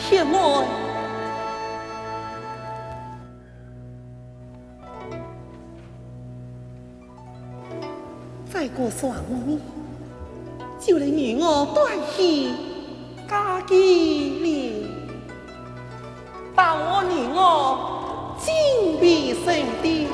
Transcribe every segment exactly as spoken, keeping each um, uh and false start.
起来。再过三日，就来与我断气家己了。 待我与我金皮生的。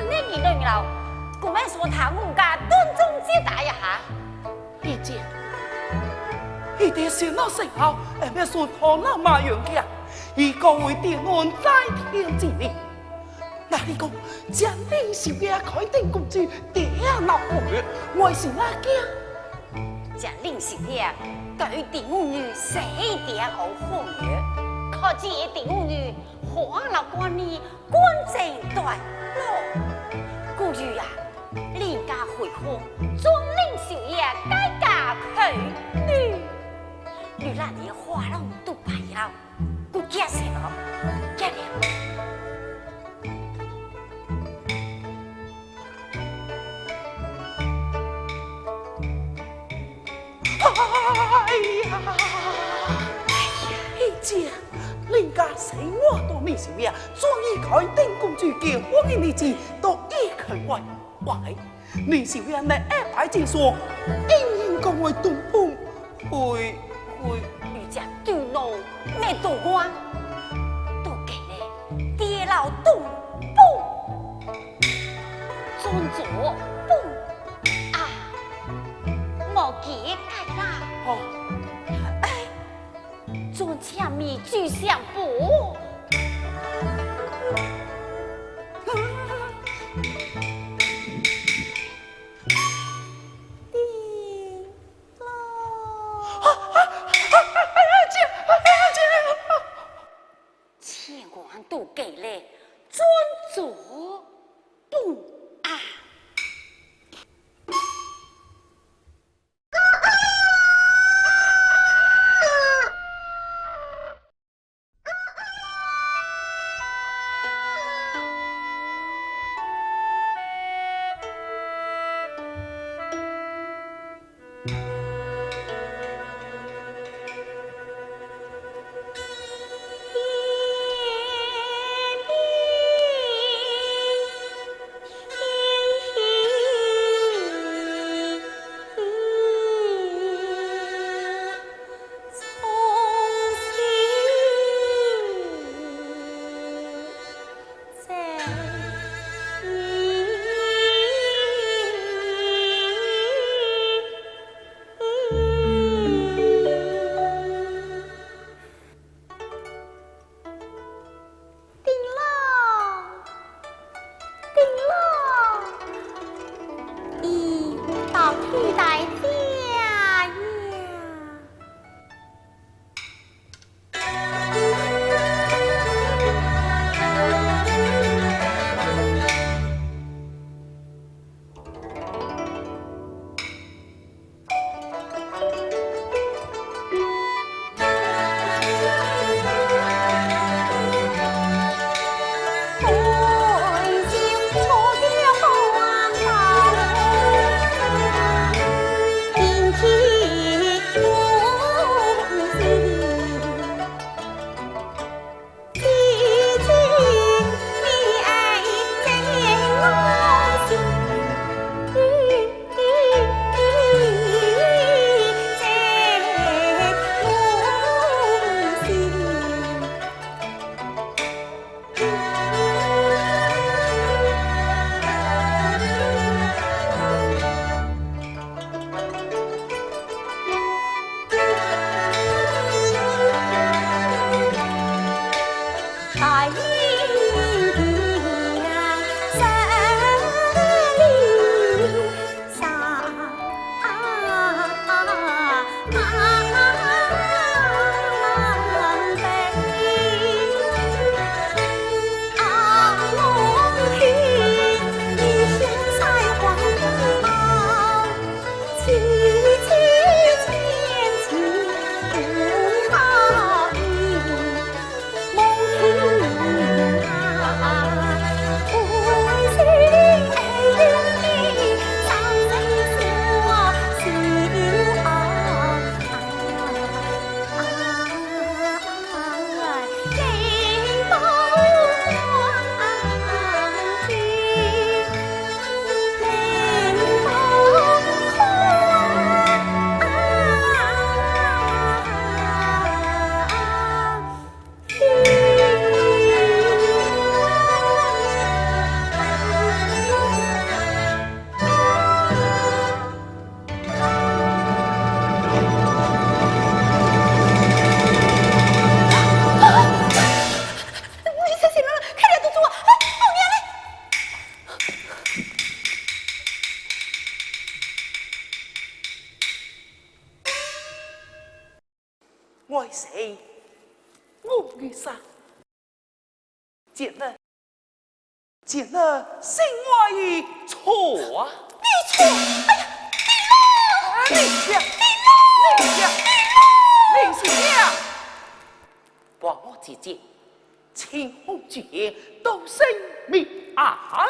你二等老，古妹说他我家当中接待一下。二姐，一定是那时候，哎，别说他那么远个，一个为点安在天之灵。那你讲，将林秀英开灯公主，点那火，我是那家。将林秀英，对点女谁点好火，可见点女花了光呢。 官正大老，古玉啊，你家回话，尊林秀英改嫁后女，你那里花郎都白了，古见谁了，见了。 哎呀，二姐，人家生活都没修养，所以开灯公主结婚的日子都一口外外。你修养能安排之所，硬硬讲我东风，会会。你家对侬没多话，都给了，爹老东风。 转左奔啊，莫给改啦。哦。哎，转前面就想不。千万都给了，转左奔啊。爱谁我与啥？见了，见了，心外已错啊！你错？哎呀，你啦！你呀，你呀，你是呀！话我姐姐，清风之言，都生命啊！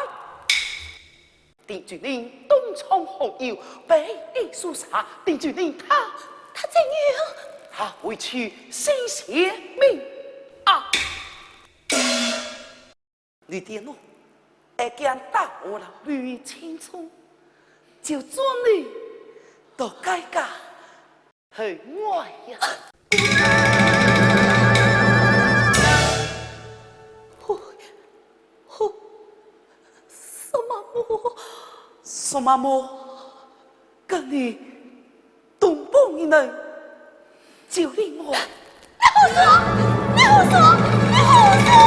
定住你东窗红油，白衣苏纱，定住你他，他怎样？他会去新鞋命啊！你爹喏，爱见大我了，绿青葱，就做你到该家。 很坏呀。哦，哦，什么么？什么么？跟你同房一人，就令我 你胡说！你胡说！你胡说！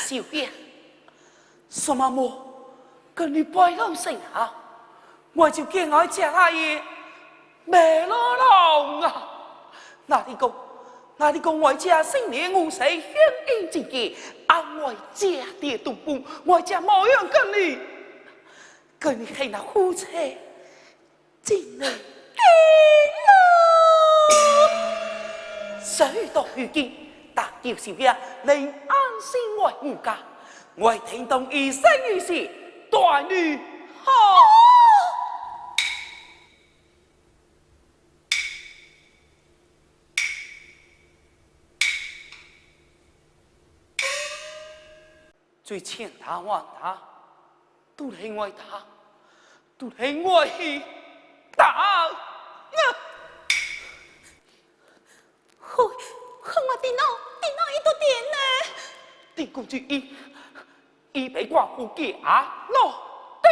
小姐，什么么？跟你拜老神啊？我就见我姐那也没了lòng啊！哪里讲，哪里讲我姐新年我谁香烟进去，啊我姐的东风，我姐没有跟你，跟你黑那胡扯。 进来。谁到如今，大叫小姐，能安心我母家，我听懂一生一世，对你好。 最欠打还打，都系我打，都系我去打啊！嘿，嘿，我电脑，电脑一度电呢。电工具一，一杯光伏给啊，喏，对。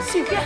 小姐，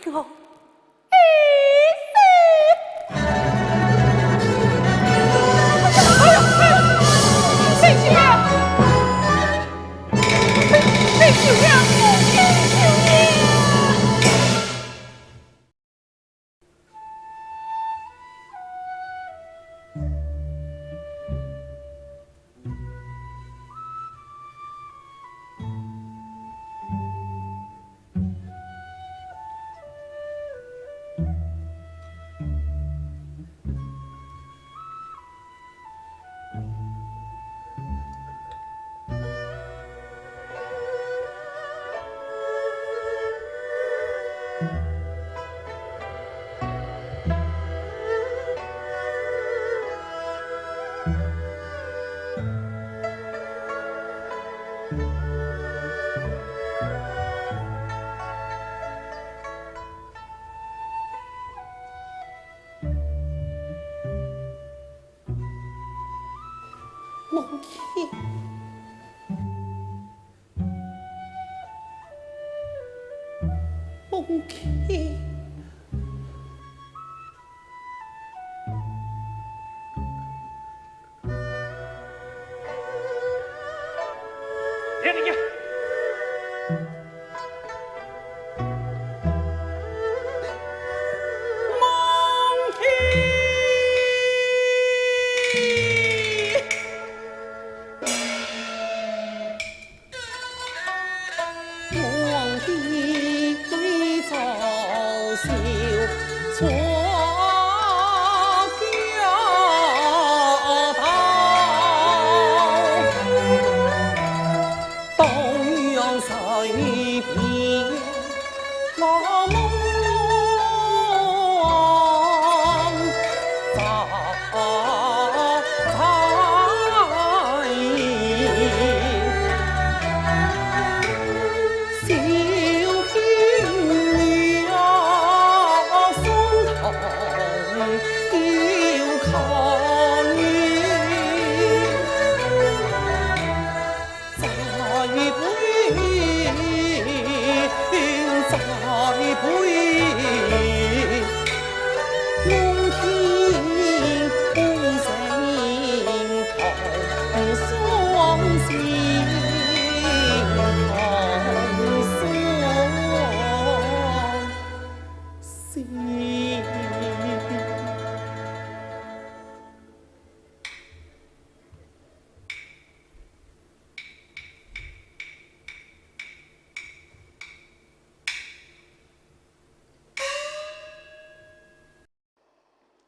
我已死。哎呀，哎呀，哎呀，哎呀，哎呀！ 忘记，忘记。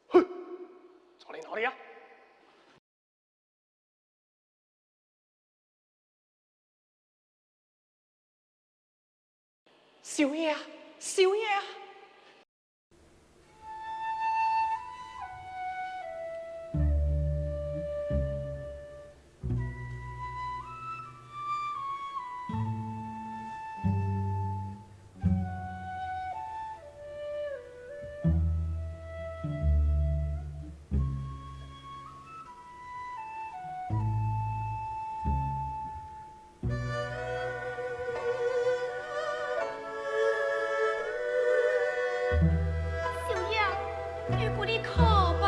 哼，坐在哪里呀？ 少爷啊，少爷啊！小样，你过来看吧。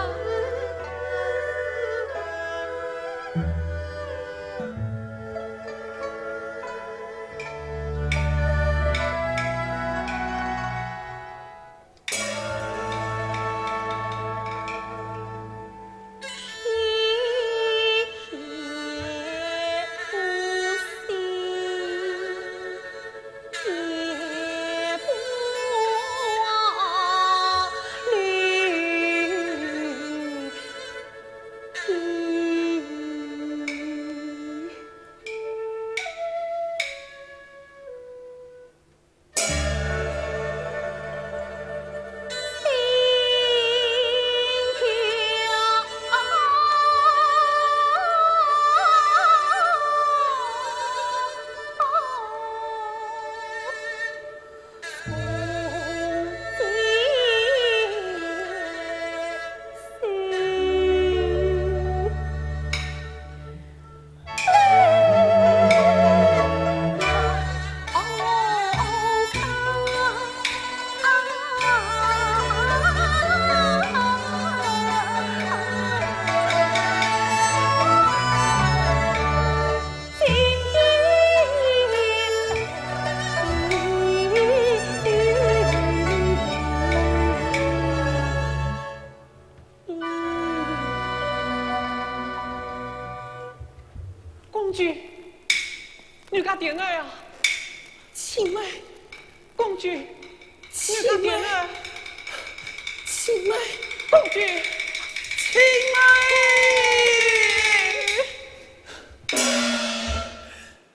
点儿啊，青梅，公主，青梅，青梅，公主，青梅。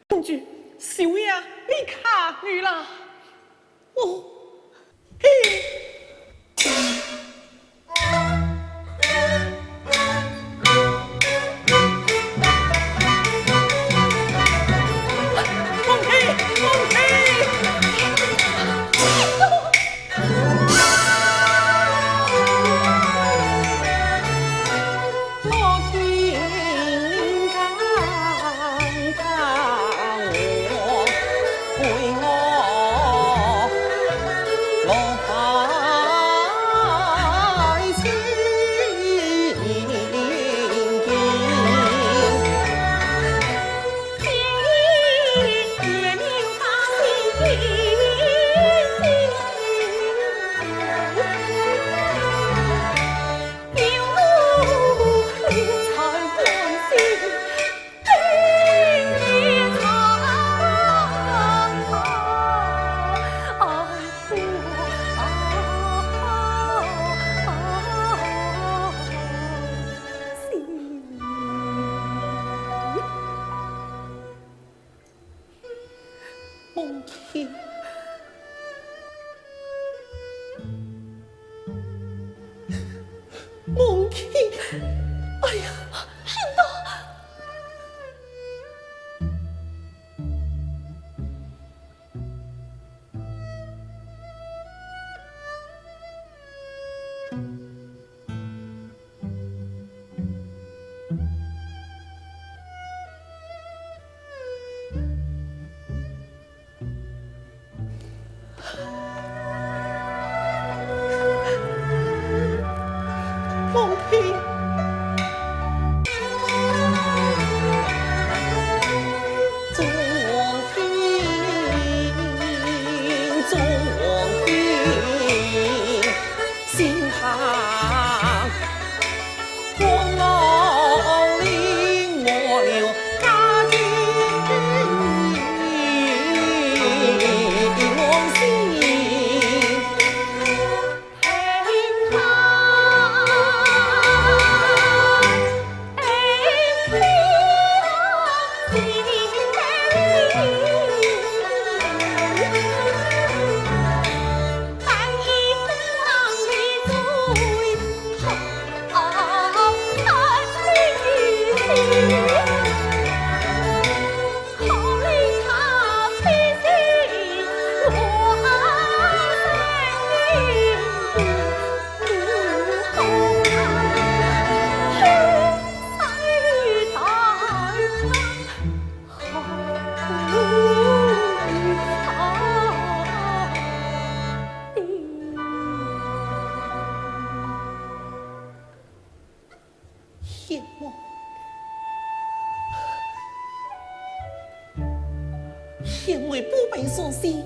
公主，小爷离开你啦。哦，嘿。 梦溪，梦溪，哎呀，听到。 谢幕，谢妹不平伤心，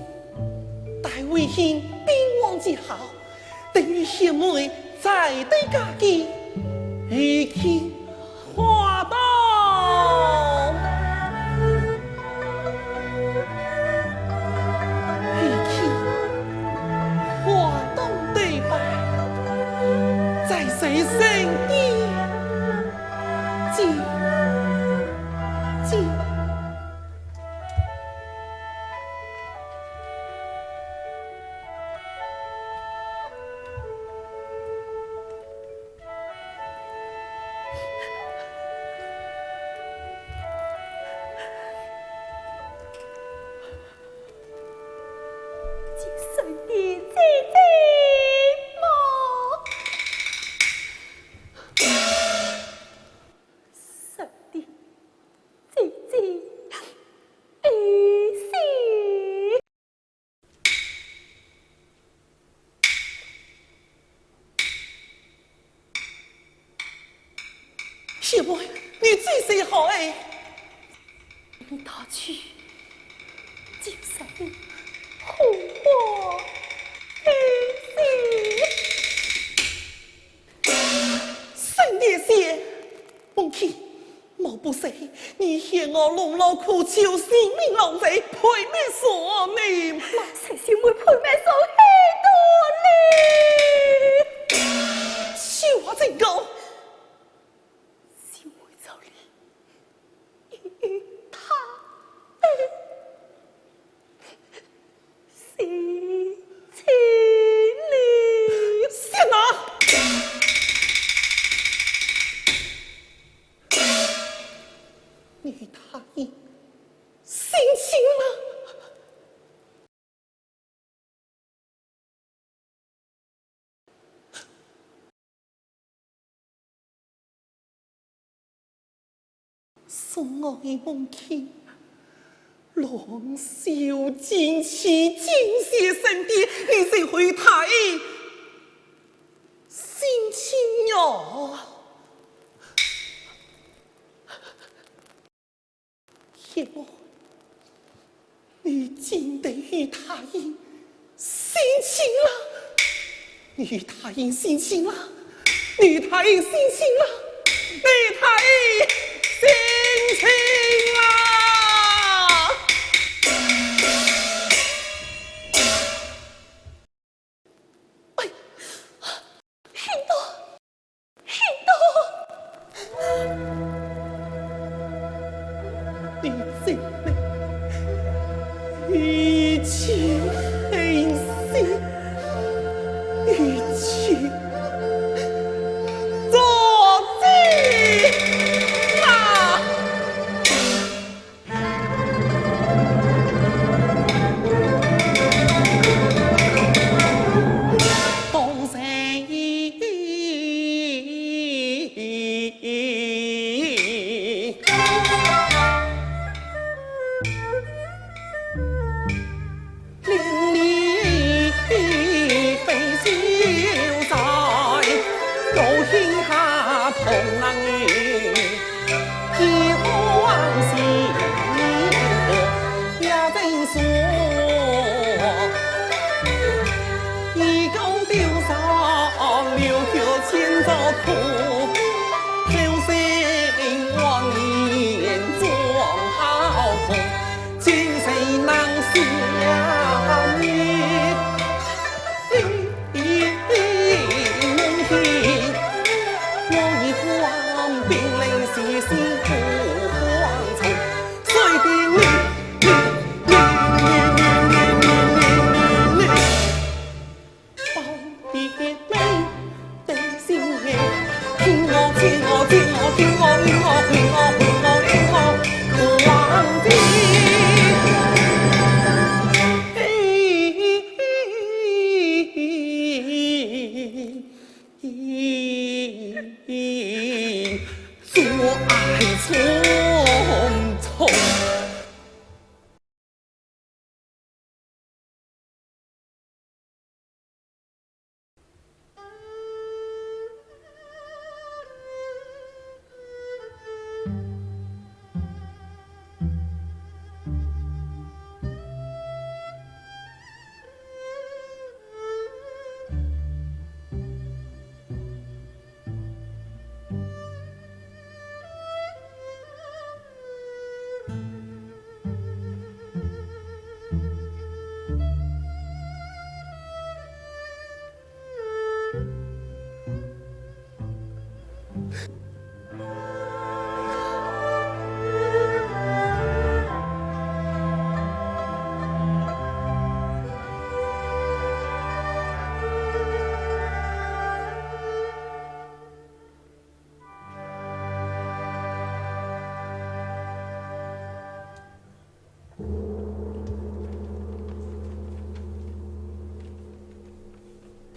待为兄兵王之后，等于谢妹再得嫁给与卿花东。与卿花东对拜，在谁身边？ 姐，姐。姐，身边姐姐么？ 上帝，姐姐，哎，是。谢妹，你这是何意？ 你逃去，就是红花飞雪。沈殿下，梦溪，莫不不是，你嫌我勞勞苦求，性命浪費，賠命償命。那細小妹賠命償幾多哩？就话这个。小妹就哩，与他性情哩。什么？与他人性情了？ 送我的梦境，龙秀金妻金谢神殿，你是与他人性情哟。 天王，你真的与他人性情了？与他人性情了？与他人性情了？与他人性情了？哎，天王！ 你真的一气呵成，一气作气啊！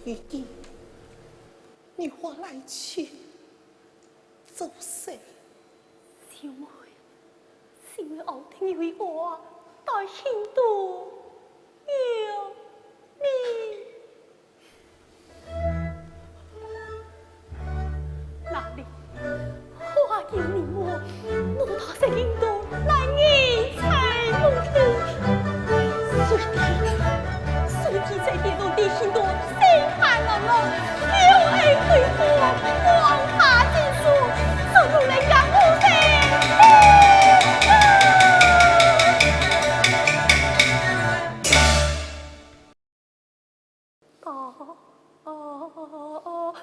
你，你话来去做甚？小妹，小妹熬得有一个大兴都有你。 哪里，花间年华，我到这里都难以猜测。谁知，谁知在跌倒的心中，心寒冷冷，柳暗花明，黄花尽疏，怎样能够无心？到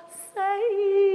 谁？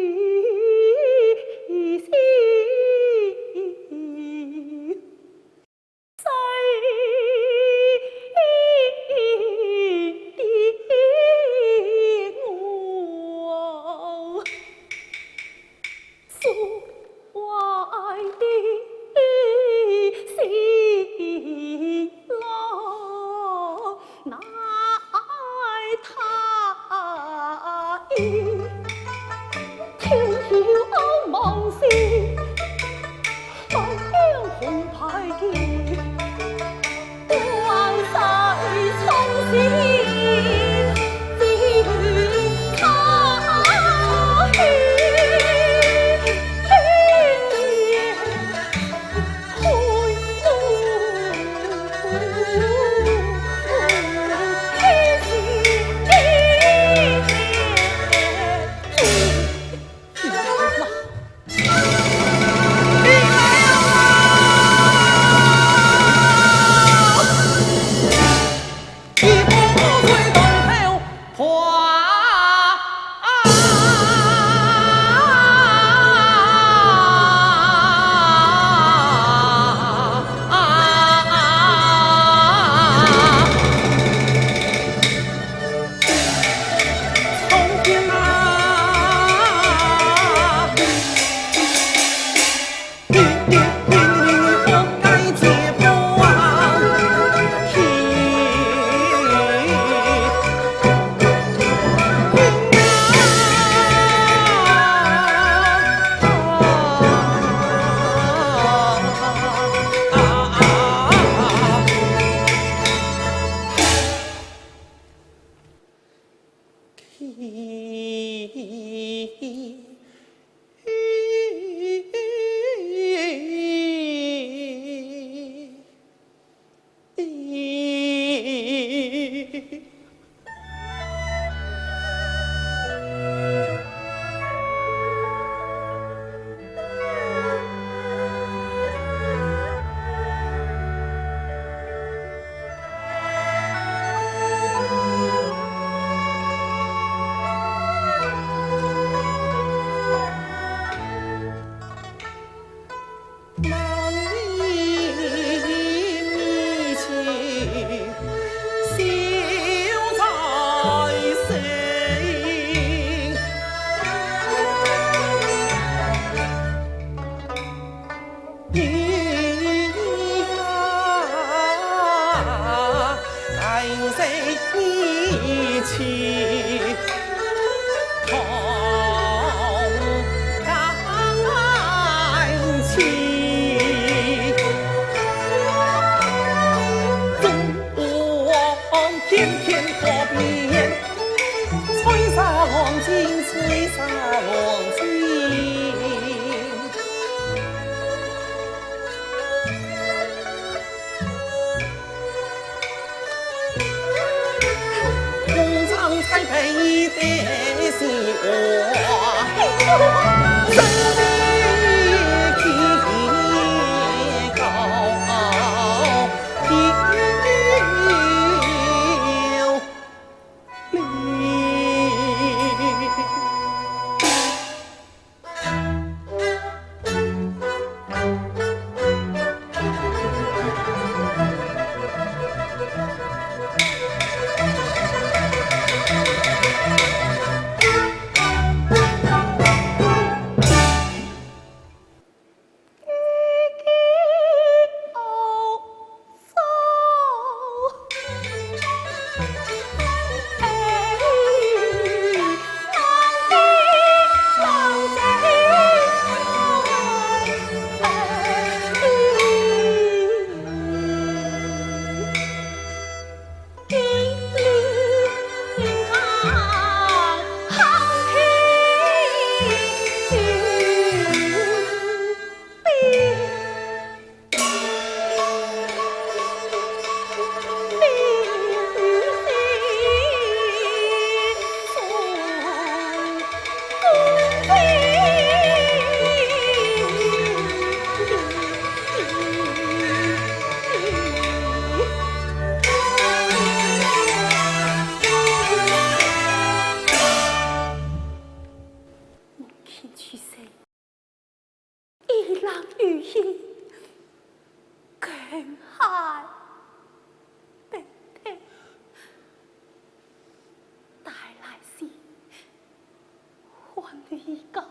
你个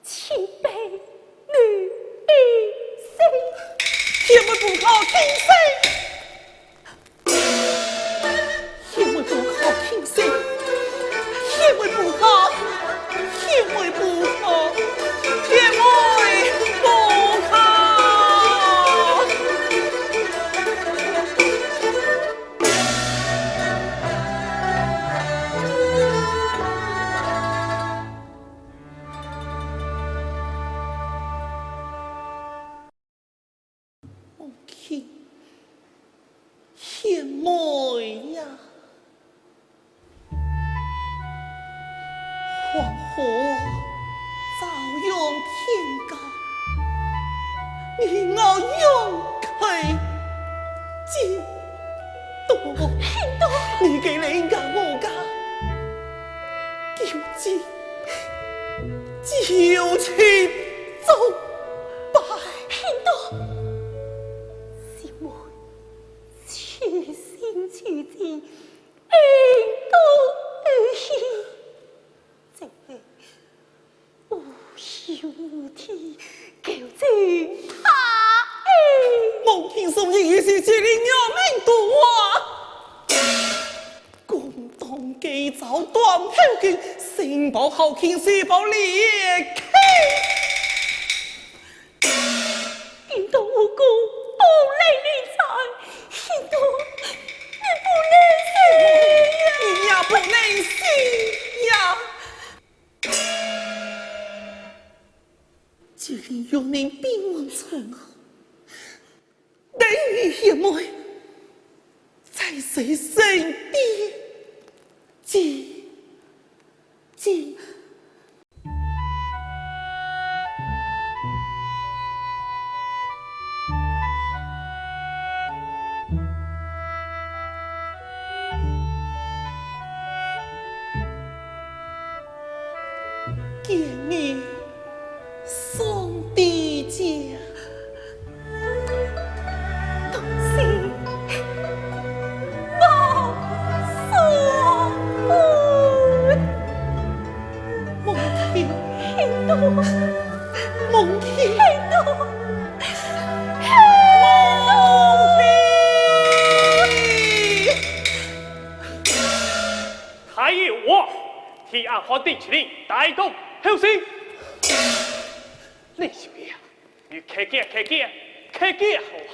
清白女性。天门不好听谁，天门不好听谁，天门不好，天门不好，天门不好。母亲，贤妹呀，黄河早涌天高，你我永隔几多？你个人家我家，究竟 就去做吧。很多，是我处心处意，恩多于心，怎会无休无天，狗走他哎。母亲送你一些这里娘们多啊。 公当给找断后根，申报好听，申报裂开。听到我公不能理睬，听到你不能死呀，你也不能死呀。这里有人兵存啊， 等于贤妹在谁身边？姐，姐。见面送的家。 东西莫送我。梦萍，很多，梦萍，很多，很多。还有我，替俺皇帝去领带动后事。你兄弟啊， 你开讲，开讲，开讲好啊！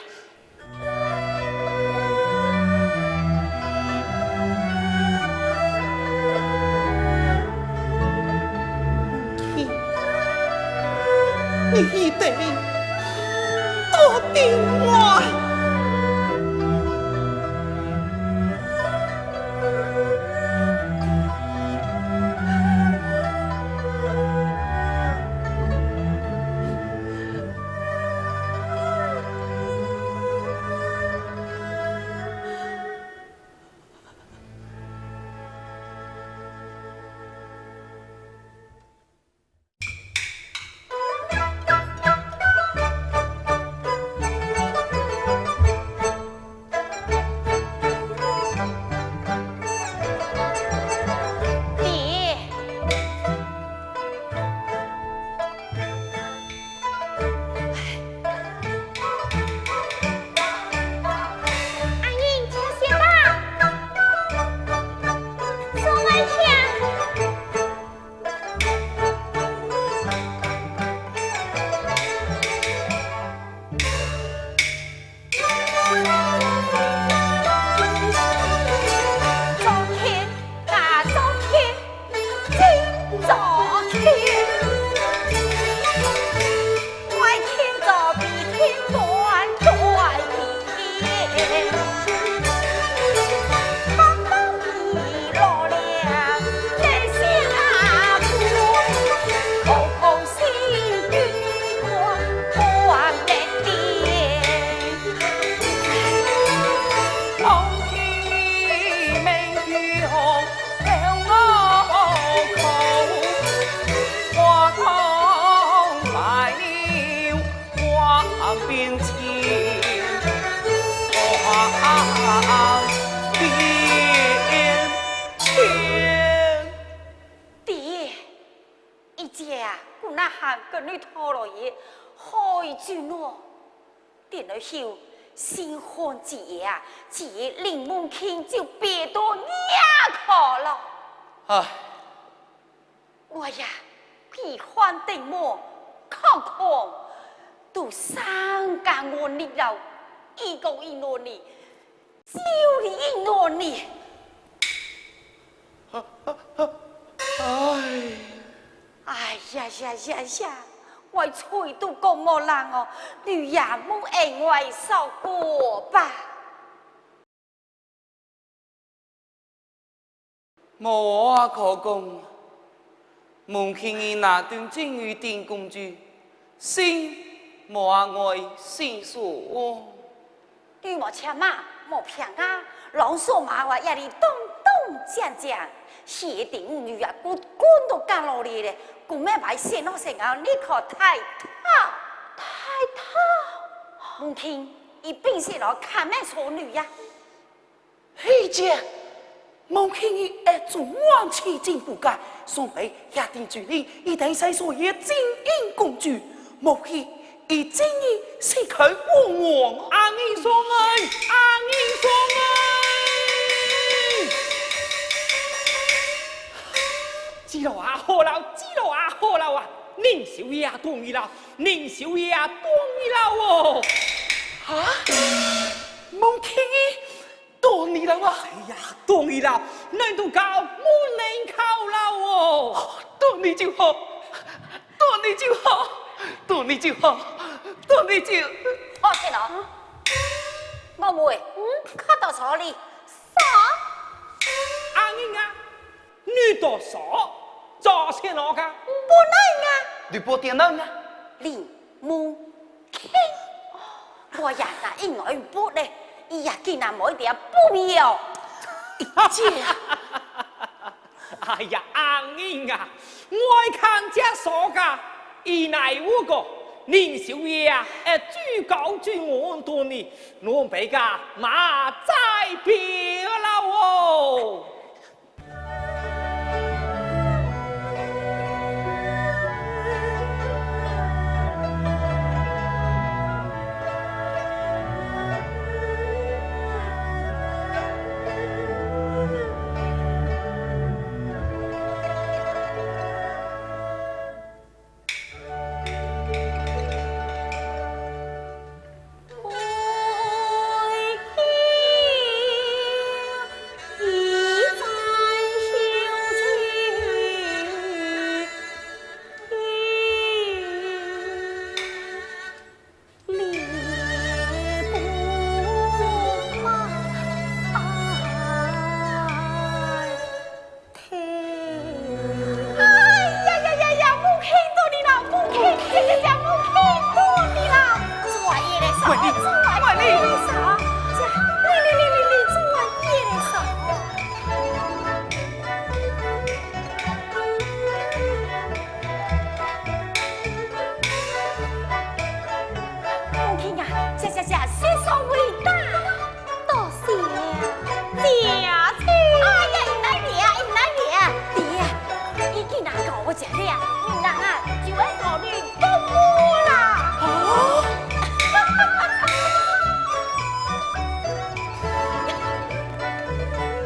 你一定多听话。姑娘喊个你讨老爷，好一句喏。等了后，新婚之夜啊，只有林梦卿就变到野客了。唉。我呀，闭关登门，靠空，都三更半夜了，一个一个呢， 就你一个呢。唉。哎呀呀呀呀，我嘴都讲无人哦，你也莫爱我少过吧。 无话可讲，梦卿拿等真有点工具，心无话外心所。对无，且慢，莫骗啊，老手马话也里咚咚锵锵，写定女啊，滚滚都干落里了，滚咩白写喏写啊，你可太套。太套？梦卿，一边写了，看咩错女呀？ 嘿姐，梦卿伊爱做王妻进不该，送俾下定主意，一定使所有金银工具，莫非伊真意是去问我？阿二叔哎，阿二叔哎！知道啊，好了，知道啊，好了啊，林少爷同意了，林少爷同意了哦。啊？梦卿伊 同意了啊？哎呀，同意了，恁都搞，我能考了哦。同意就好，同意就好，同意就好，同意就好。好些了。妹妹，嗯，看到手里。啥？阿英啊，你多少？早些了个？不能啊。你不点能啊？你 母亲，我呀，那应该不嘞，伊呀，竟然没一点不要。姐。哎呀，阿英啊，我看这啥个，伊乃我个，林少爷啊，哎，最高最稳多呢，侬别个马再别了哦。哎呀呀呀呀，母亲多你了，母亲，呀呀呀，母亲多你了，做阿爷的少，喂你，做阿爷的少，喂你。这，你你你你你，做阿爷的少。母亲啊，这这这，谢谢伟大。 多谢姐姐。哎呀，你来呀，你来呀。爹，你既然搞我姐姐啊，你那啊，就要考虑公婆啦。哦。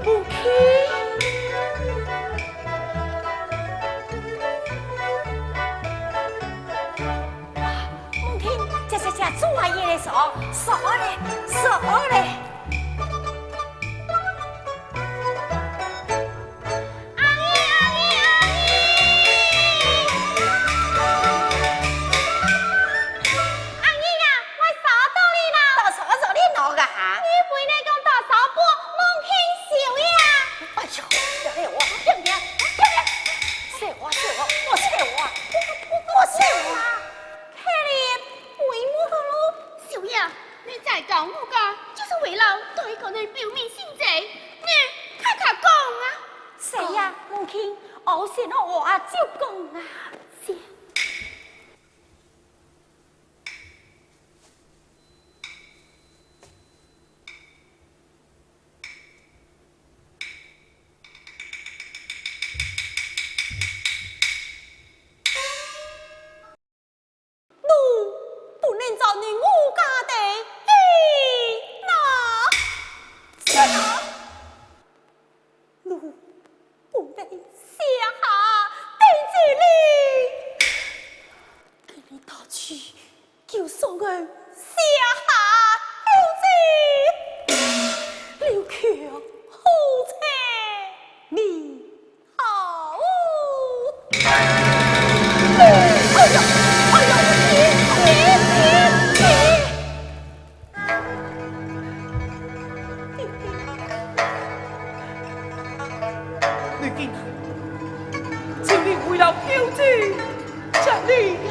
母亲。 母亲，这这这，做阿爷的说，说嘞，说嘞。阿姨，阿姨，阿姨！阿姨呀，我找到你了。找啥？找你哪个哈？你不是讲找啥不？梦听小呀。哎呦，不要我，不要，不要，不要！笑话，笑话，莫笑话，莫笑话。 看你回目的咯。小雅，你再讲我讲，就是为了对个人表明心迹，你看他讲啊。谁呀？母亲，我先我啊，就讲啊。是。下等这里，给你打去，就送我下下有罪，留下好彩你好。哎呀，哎呀，你，你，你，你。 你竟然，就你为了救主，这里呀！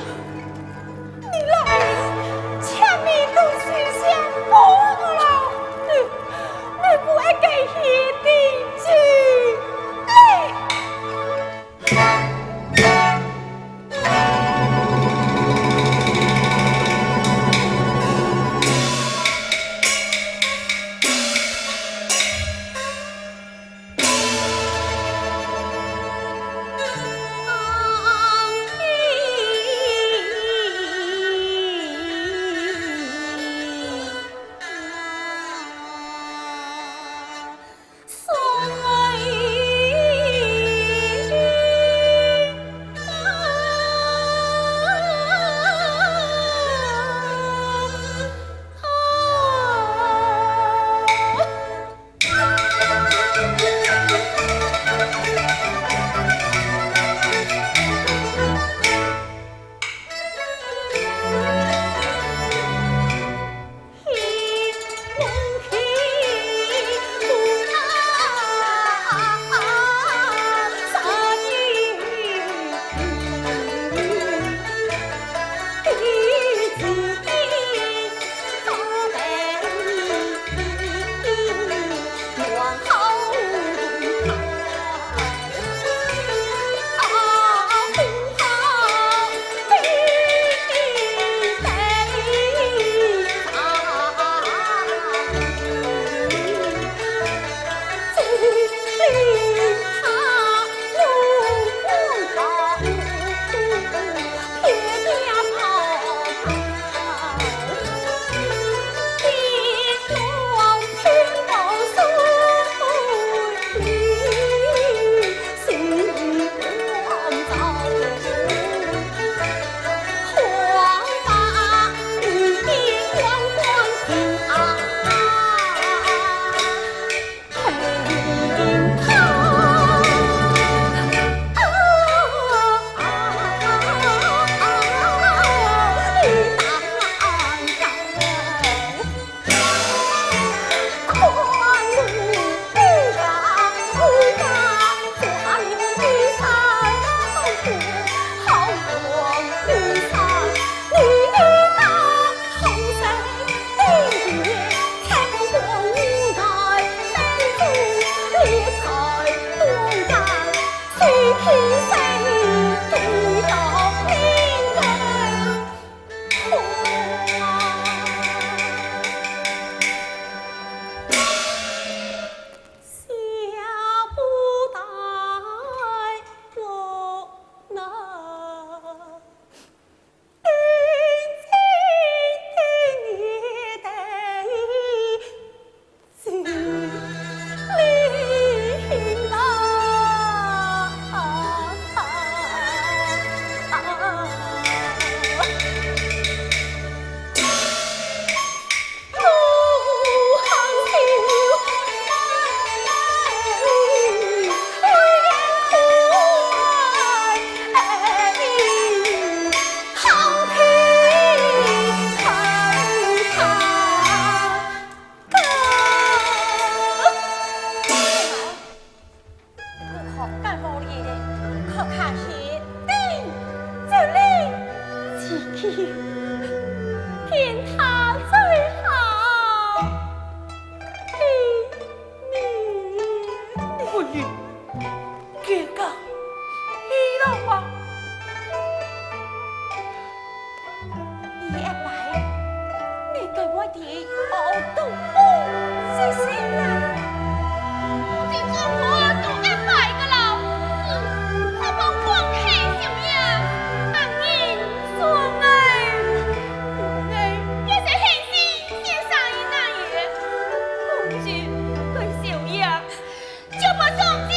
你来，请你对水仙帮我了，你，你不爱给一滴水嘞。你一来，你对我的好都不是心啦。你做我都一来个老师，还帮光黑小样，俺人说哎，哎，也是黑心，也是一男人，公主对小样。 就不送你。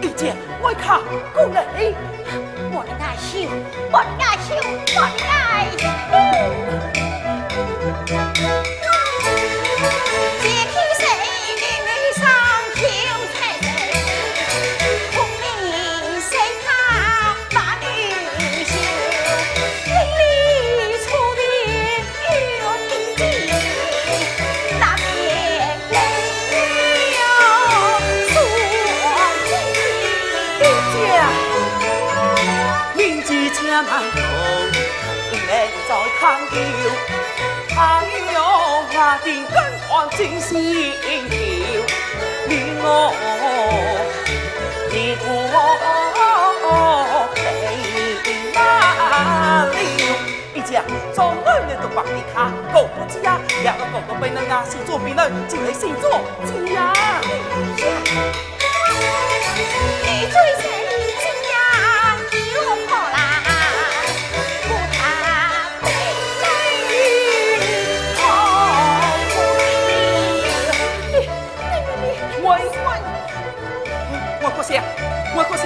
一姐，我看过来。莫你害羞，莫你害羞，莫你害羞。一姐，做人呢都白的卡，过不去呀，也要过个本人啊，先做别人，就来先做姐呀。我，我，我可惜，我可惜。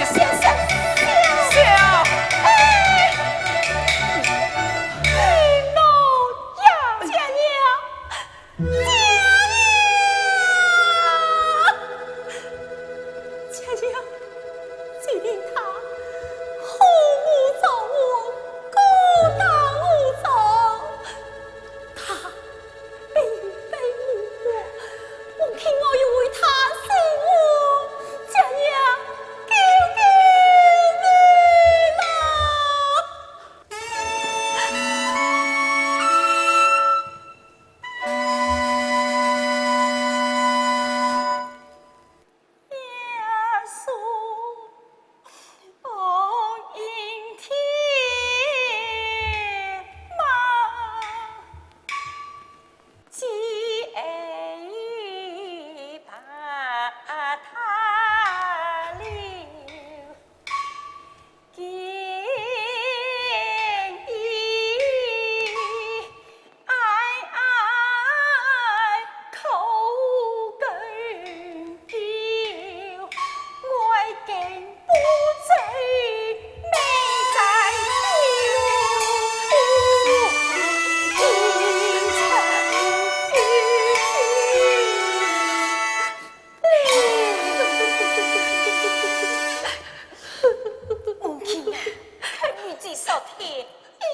母亲啊，看你这少天，一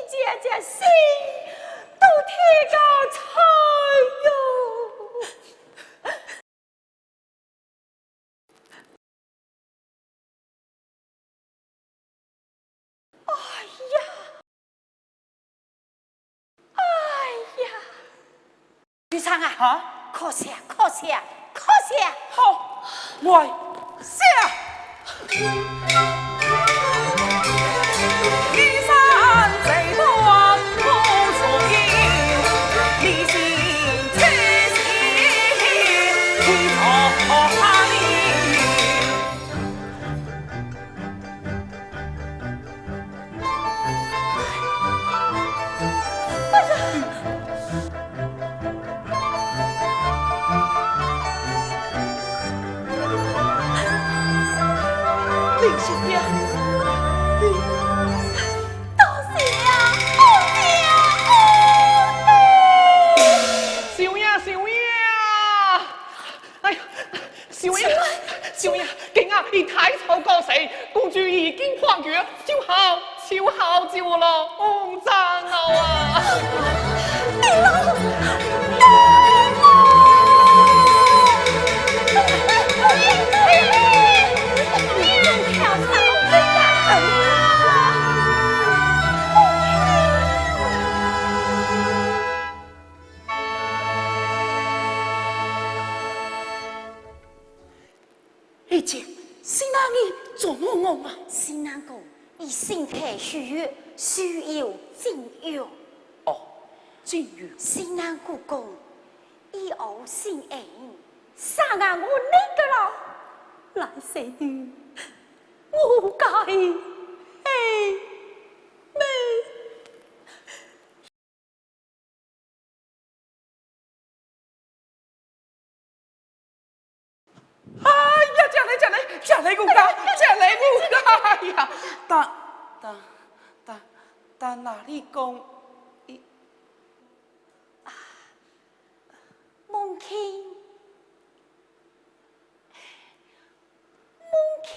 家家心都添个菜哟。哎呀！ 哎呀！局长啊，啊？快写，快写，快写！好，我写。林小姐，多谢啊，多谢啊，多谢！小姐，小姐！ 哎呀，小姐，小姐，今日已大吵告成，公主已经放学，就好，就好，就好了，红妆了啊！姐，新郎你做么讲啊？新郎讲，伊身体虚弱，需要静养。哦，静养。新郎哥讲，以后新爱人，啥人我认得了？来，谁的？我该，哎，妹。 哎呀，姐来，姐来，姐来，我讲，姐来，我讲，哎呀，但，但，但，但哪里讲，伊，梦卿，梦卿。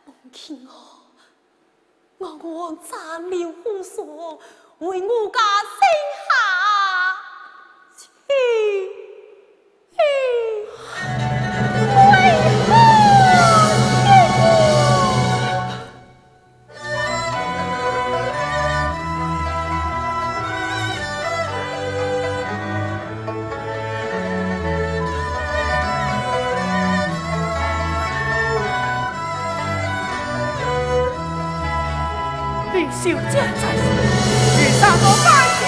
梦卿啊，我愿暂留湖上，为我家生下去。林小姐在此，你上我拜见。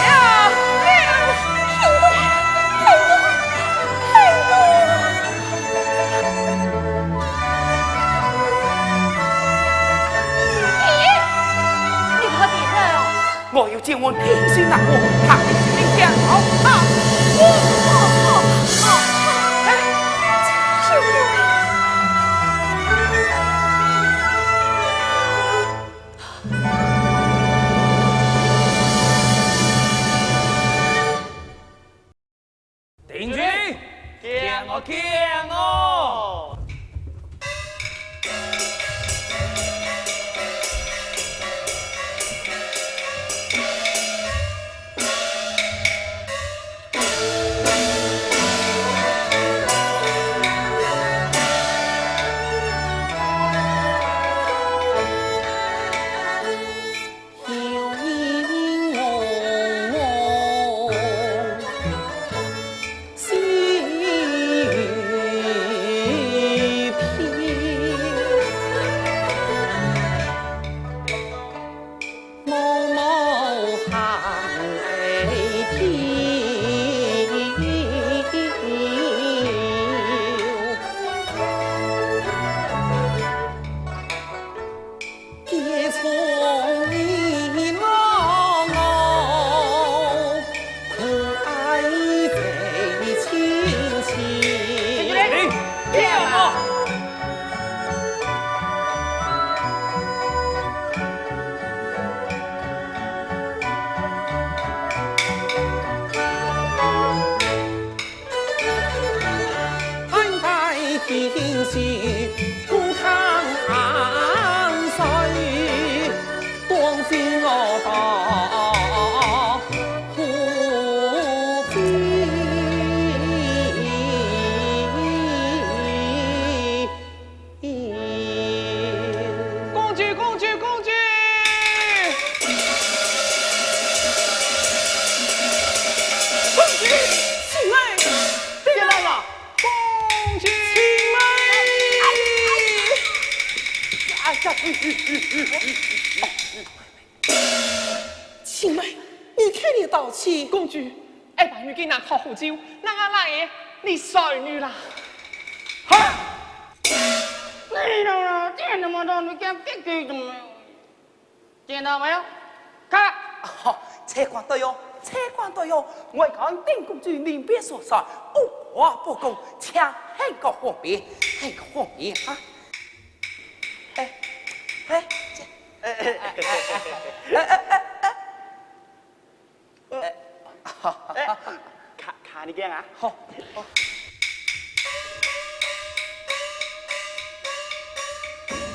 我要见我天心那我，他必定讲好啊。定住，听我讲哦。 公主，公主，公主！公主，请来！进来了。公主！请来！哎呀！请来，你替你道歉。公主，哎，把你给拿好好酒，那俺来耶，你衰女啦！哈！你懂了，这他妈的，你敢别给怎么？见到没有？看。哦，车官对哦，车官对哦，我讲丁公主临别所在，无话不讲，请很个方便，很个方便哈。哎，哎，这，哎，哎，哎，哎，哎，哎，哎。 哎，哎，卡，卡你讲啊？好，好。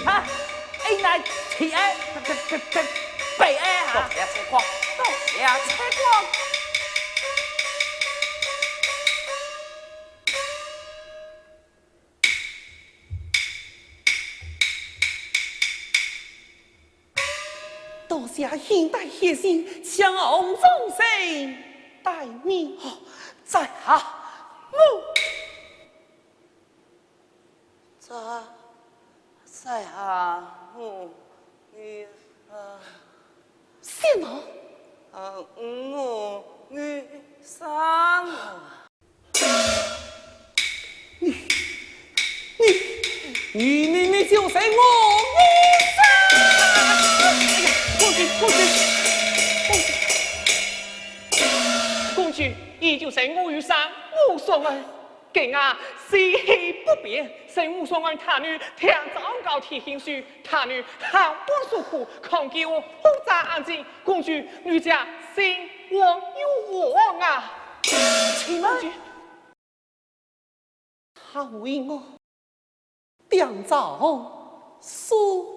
啊，哎，来，起来，北，北，北，北啊！多谢车官，多谢车官。 多谢兄台热心，请王总生带命。哦，在下，我。在，在下，我，你，呃，什么？呃，我，你，三。 你，你，你，你，你就是我女婿！哎呀，公主，公主，公主，公主，你就是我女婿，武松啊！今啊，时日不便，所以武松啊，他女天早高天兴时，他女行不舒服，看见我忽然安静，公主，你家兴旺有旺啊！请问，公主。 他为我点着书。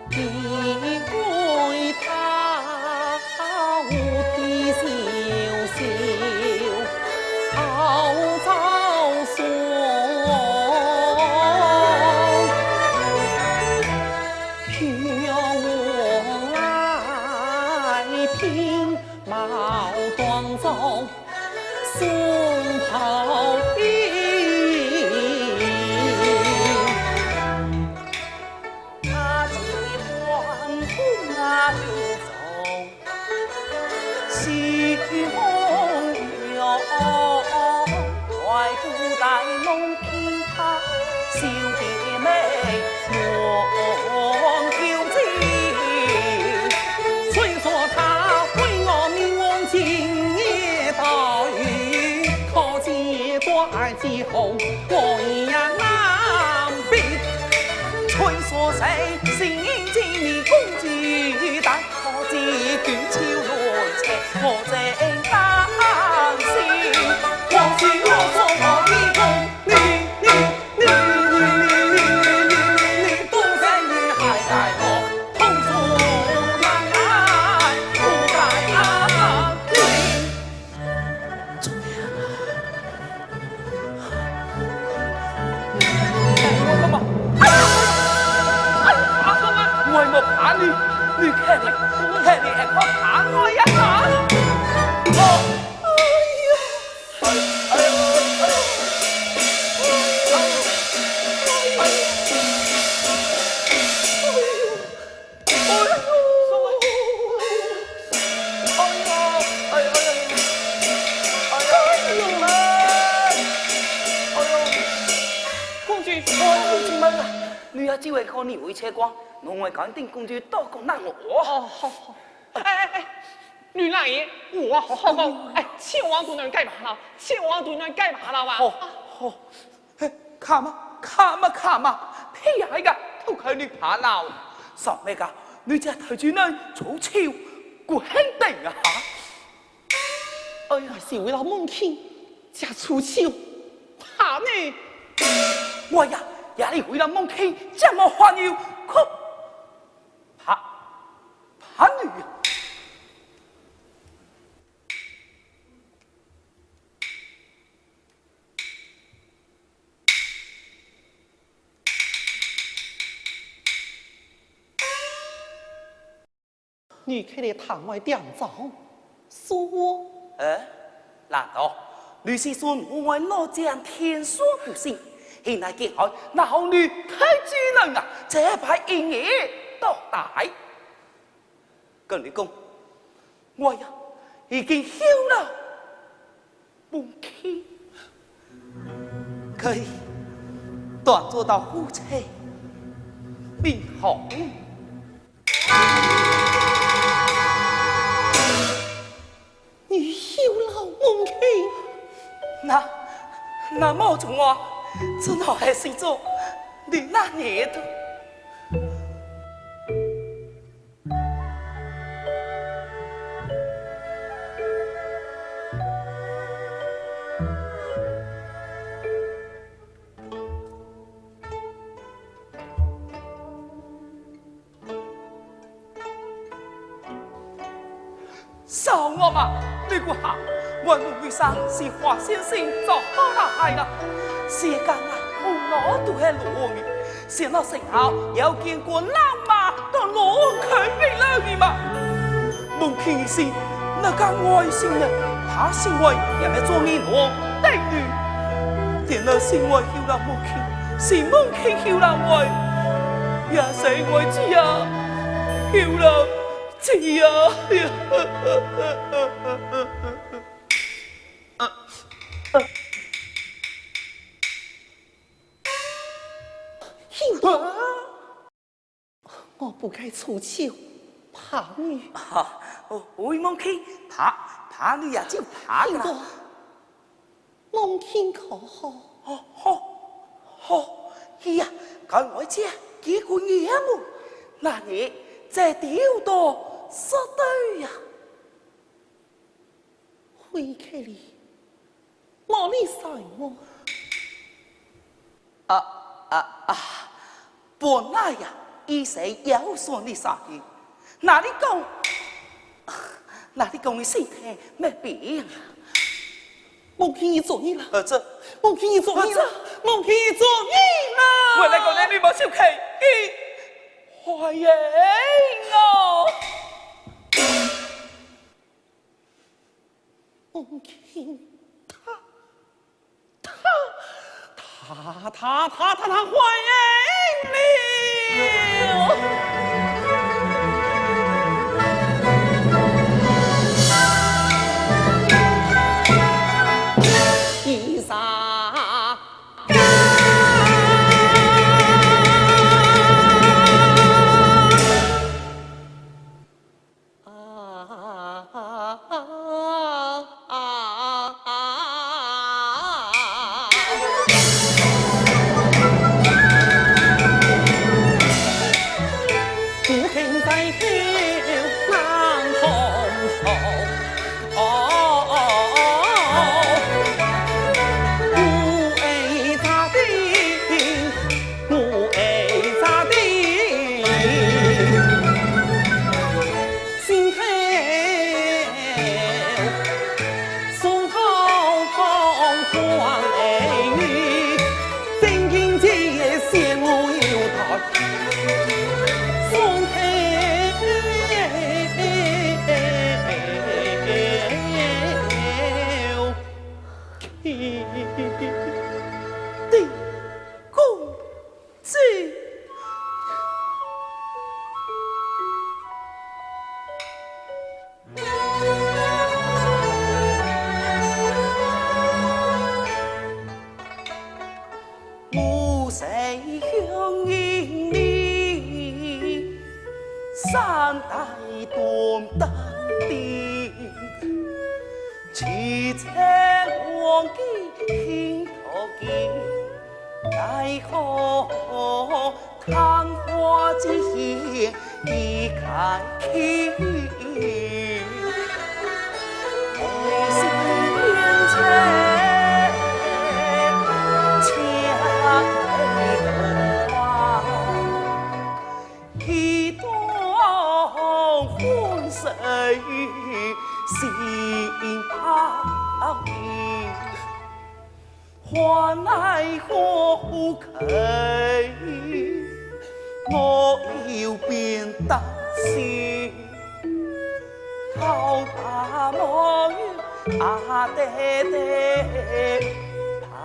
因为他的小小 好招送，与我来拼，矛当中送好兵。他既欢喜那就走。 西风摇，快步带弄听他，小姐妹望旧情。虽说他为我命往今夜到，可见多爱之后，我也难避。虽说谁，谁人见你公子，但 可知君秋乱邪，我真担心。我是我所我的痛，你，你，你，你，你，都在你还待我，痛楚难耐，不待安宁。 我没怕你，你看你，看你还敢怕我呀？啊！哎呀！哎呀！哎呀！哎呀！ 哎呦，哎呦，哎呦，哎呦，哎呦，哎呦，公主，哎呦，怎么了？你要只会看你会切光，我会赶紧公主到公那我。哦，好，好。哎，哎，哎，女郎爷，我好好讲，哎，千万不能改麻烦，千万不能改麻烦啊！好，好。 嘿，卡嘛，卡嘛，卡嘛，屁呀，一个偷看你怕老。上那个，你家头去呢，出去，我很等啊。哎呀，是为了梦听，家出去，怕呢。我呀，也是为了梦听，这么话你可怕，怕你。 你看你谈我点招，说我。呃，难道你是说我老将天算不行，现在见好，那好你太子人啊，这排一日到底。跟你讲，我呀，已经休了。 母亲，可以当做到夫妻，并好。你休了母亲？那，那么从我，这脑海心中，你那年的。 少我嘛，你个哈，我路里上是花先生做好了害了，是讲啊，红楼都系罗的，是那谁好，要见过老妈，都罗开背了你嘛。母亲一心，那个爱心呢，他心爱也没做你罗带女。等到心爱休了母亲，是母亲休了爱，也是爱子啊，休了 这样呀。我不该出手怕你。啊，哦，为母亲怕，怕你呀，就怕啦。母亲可好？哦，好，好，哎呀，该我讲几个月么？那你再丢多十对呀？ 会客里，哪里ဆိုင်我？啊，啊，啊，本来呀，一直要说你啥的，哪里讲，哪里讲你心态没变啊？我可以做你了，儿子，我可以做你了，儿子，我可以做你了。我来讲你，你莫受气，你坏人哦。 母亲，他，他，他，他，他，他，他怀孕了。医生。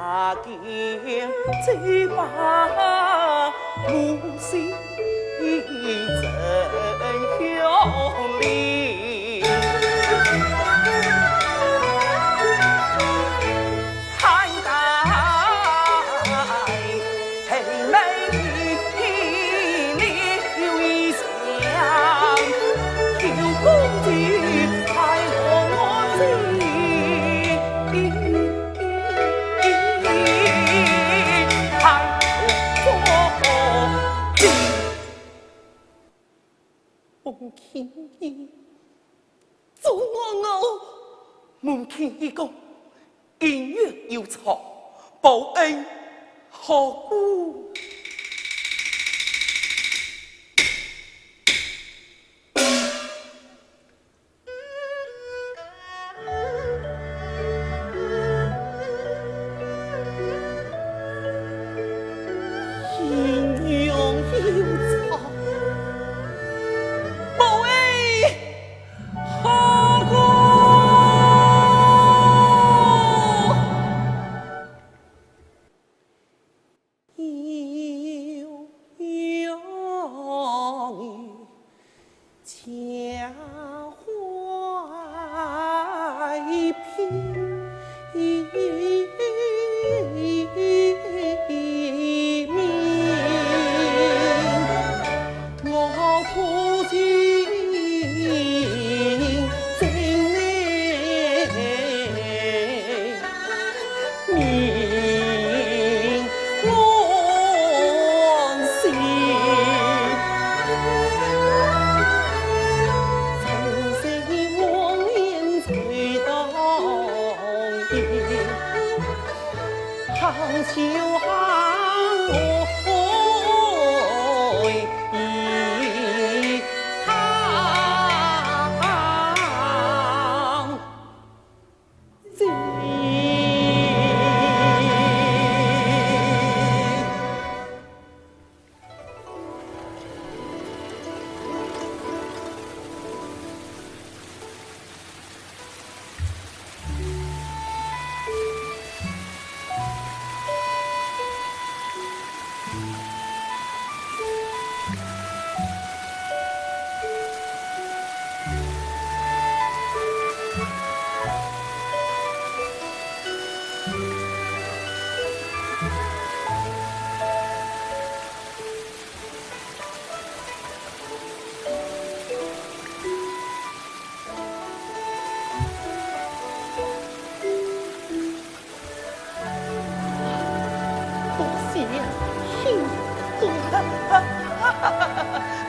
阿金嘴巴母亲真有力。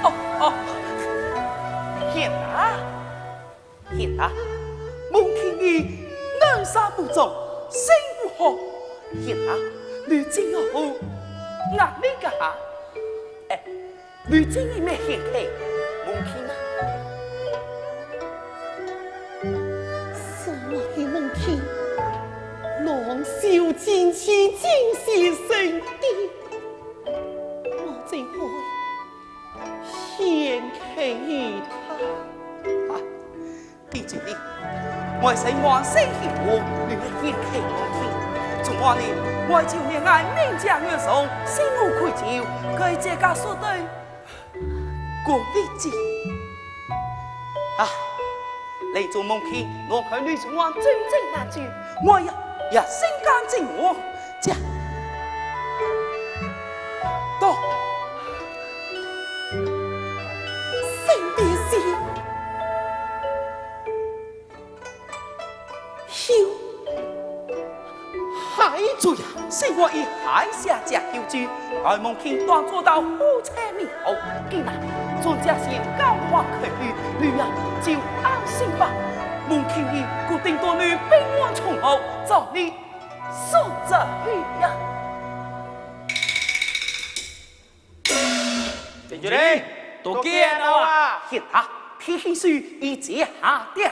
哦，哦，贤啊，贤啊，蒙听你两声不中，心不好。贤啊，你真好，俺那个哈，哎， 你真的蛮贤客，蒙听啊。什么的蒙听？浪少进取，进是神的，我怎会贤客于他？啊，弟子的，我是满心希望你的贤客蒙听。从我呢，我就连俺名家月松，心无愧疚，该这个所对。 过日子。啊，你做梦去，我看你是我真正那句，我呀，也心甘情愿，这，到，身边是。 休，害！主呀，是我一害下这救主，爱蒙听当做到好彩美好，今日总家先交还给你，你呀，就安心吧。蒙听你，固定到你平安从好，照你所在呀。 弟子哩，到见了啊！现在天黑时，已经下点雨。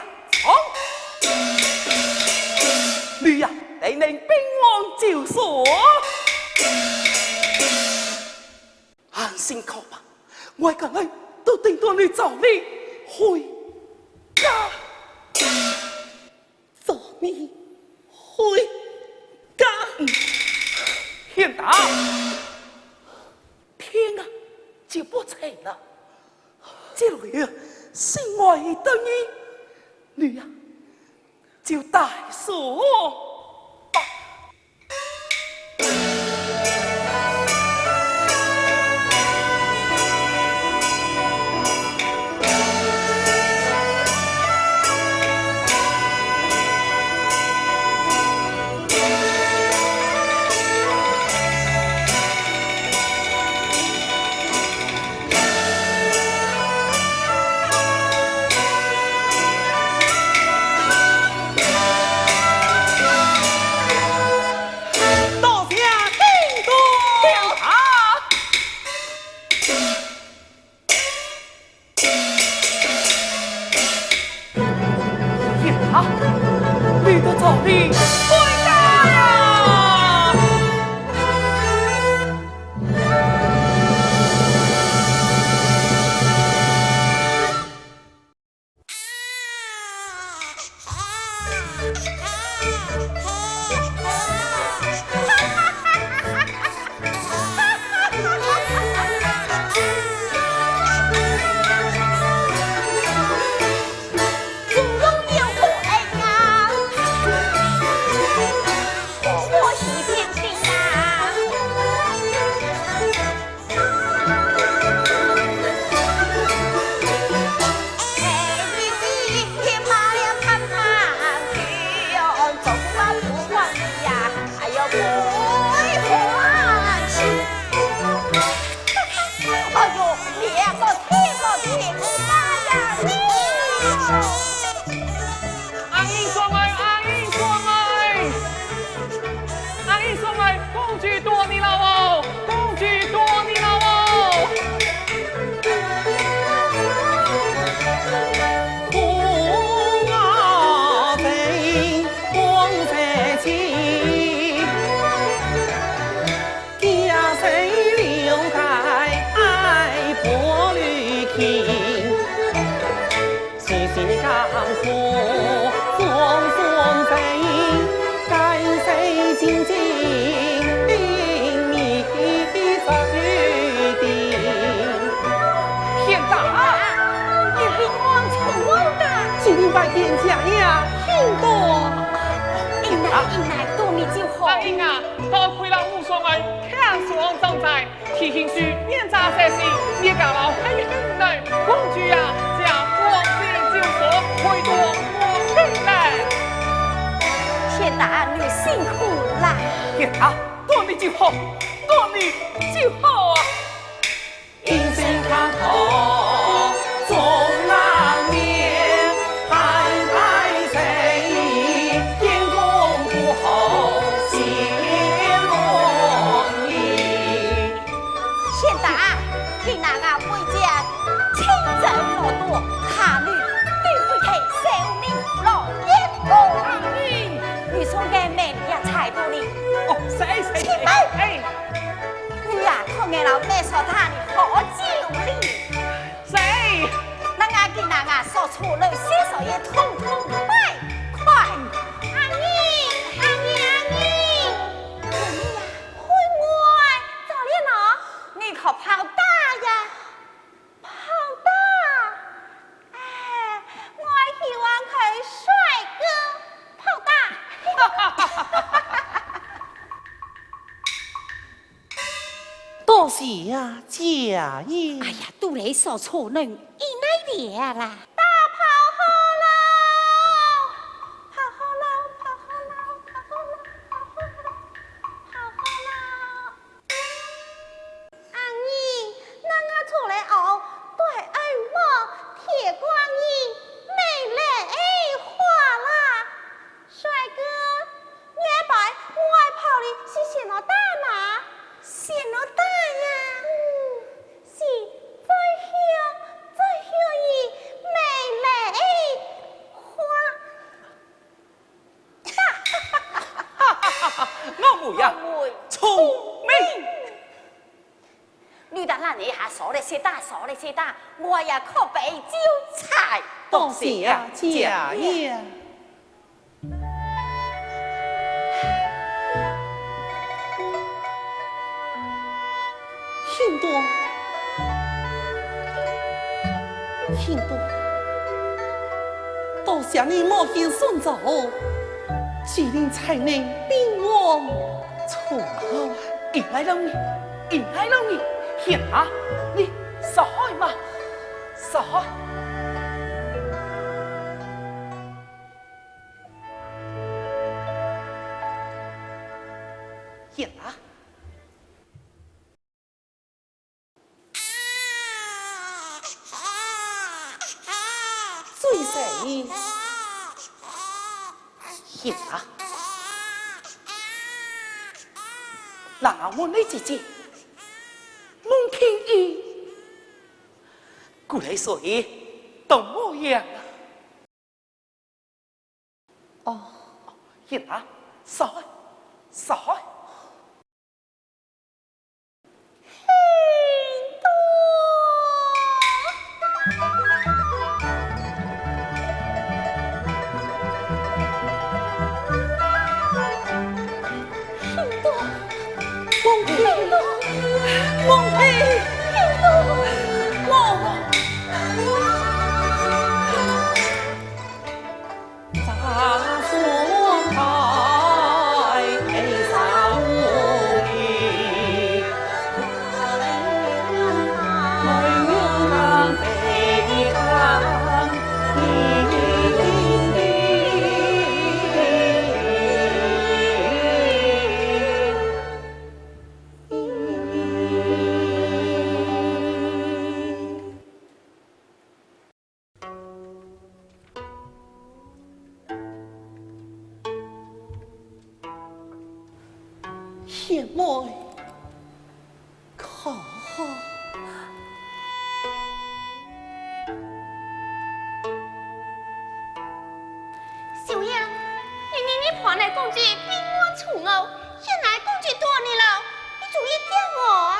你呀，定能平安就所。安心去吧，我刚刚都等到你早点回家。 早点回家。天大，天啊，就不成了。这路有心爱的人，你呀，就带上吧。 多谢天公啊！天啊，你的造物回来了！ 哎呦，两个天，我天大呀！阿英叔哎，阿英叔哎！ 阿英叔哎，公主大礼了哦，公主大礼了哦！天大，你平安出来了。今日拜见姐呀，天大。英来，英来，多谢你祝福。阿英啊，多亏了武松哎，看守庄仔。 提醒书，念着这些，你家老很很累，公主呀，将黄金就说，回到我们来。天大，你辛苦啦。天大，多谢你祝福，多谢你祝福啊！ 天大，你那个为将亲征老多，他女对不起小民老爷公。你送给美丽呀，才多哩。哦，谁谁谁？哎，你呀，同俺老妹说他哩好久哩。谁？那俺给那俺说出了些少也统统摆款。阿英，阿英，阿英。 你呀，很会找人哦。你可跑大呀？跑大？哎，我喜欢看帅哥跑大。多谢呀，姐呀。哎呀，都来说错人，一来了啦。大炮好了，炮好了，炮好了，炮好了，炮好了，炮好了。 阿英，那俺出来哦，戴安帽，铁观音，美丽花啦。帅哥，你爱白，我爱跑哩，是先老大啦。先老大呀？嗯，是最后，最后一美丽花。 我妹呀，聪明。你的那你还少了些大，少了些大，我也可被韭菜。多谢啊，姐呀。多，多谢你冒险相助，指令才能平安出来。迎来了你，迎来了你，贤啊，你上来嘛，上来。贤啊。 水神，贤啊，那我的姐姐，孟庭玉，古来所以都无恙啊。哦，贤啊，上来，上来。 贤妹，看好。小英，你你你怕那公主平安出外，现在公主对你了，你注意点哦啊。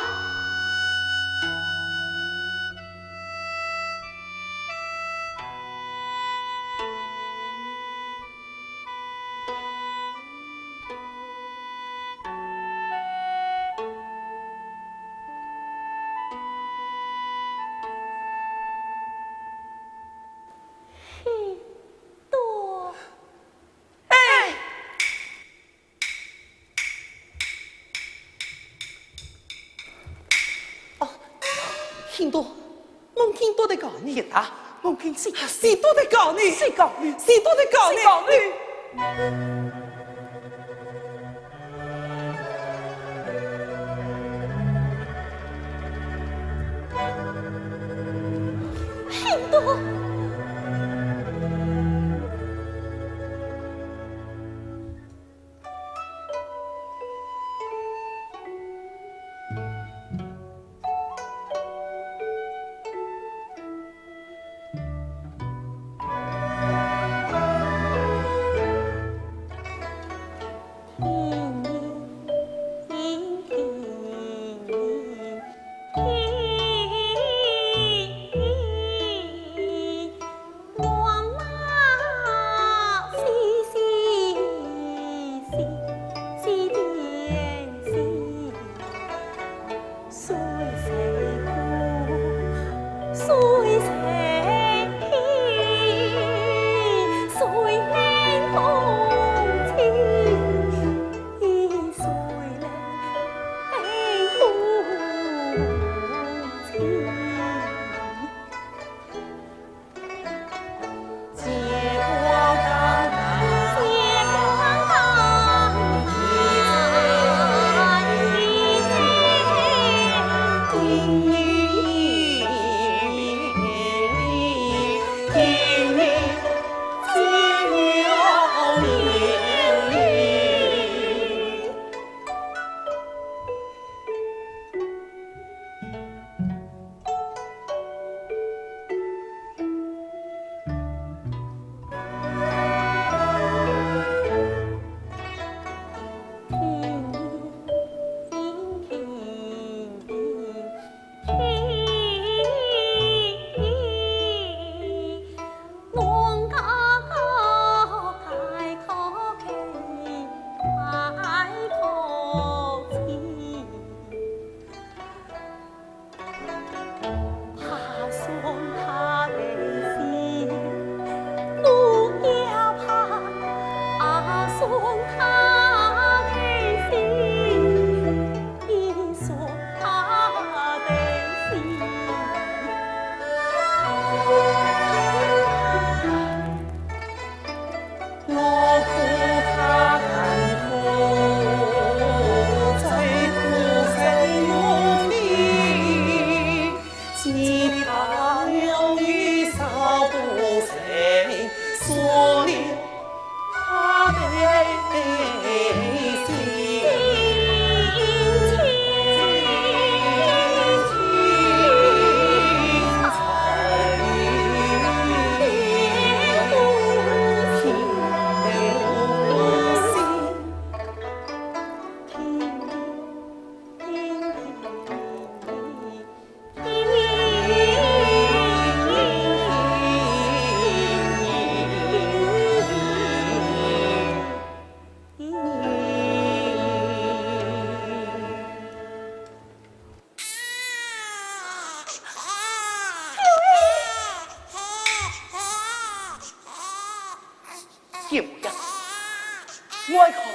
哦，听到，我听到在讲你。贤啊，我听是，是都在讲你。是讲你。是都在讲你。是讲你。听到。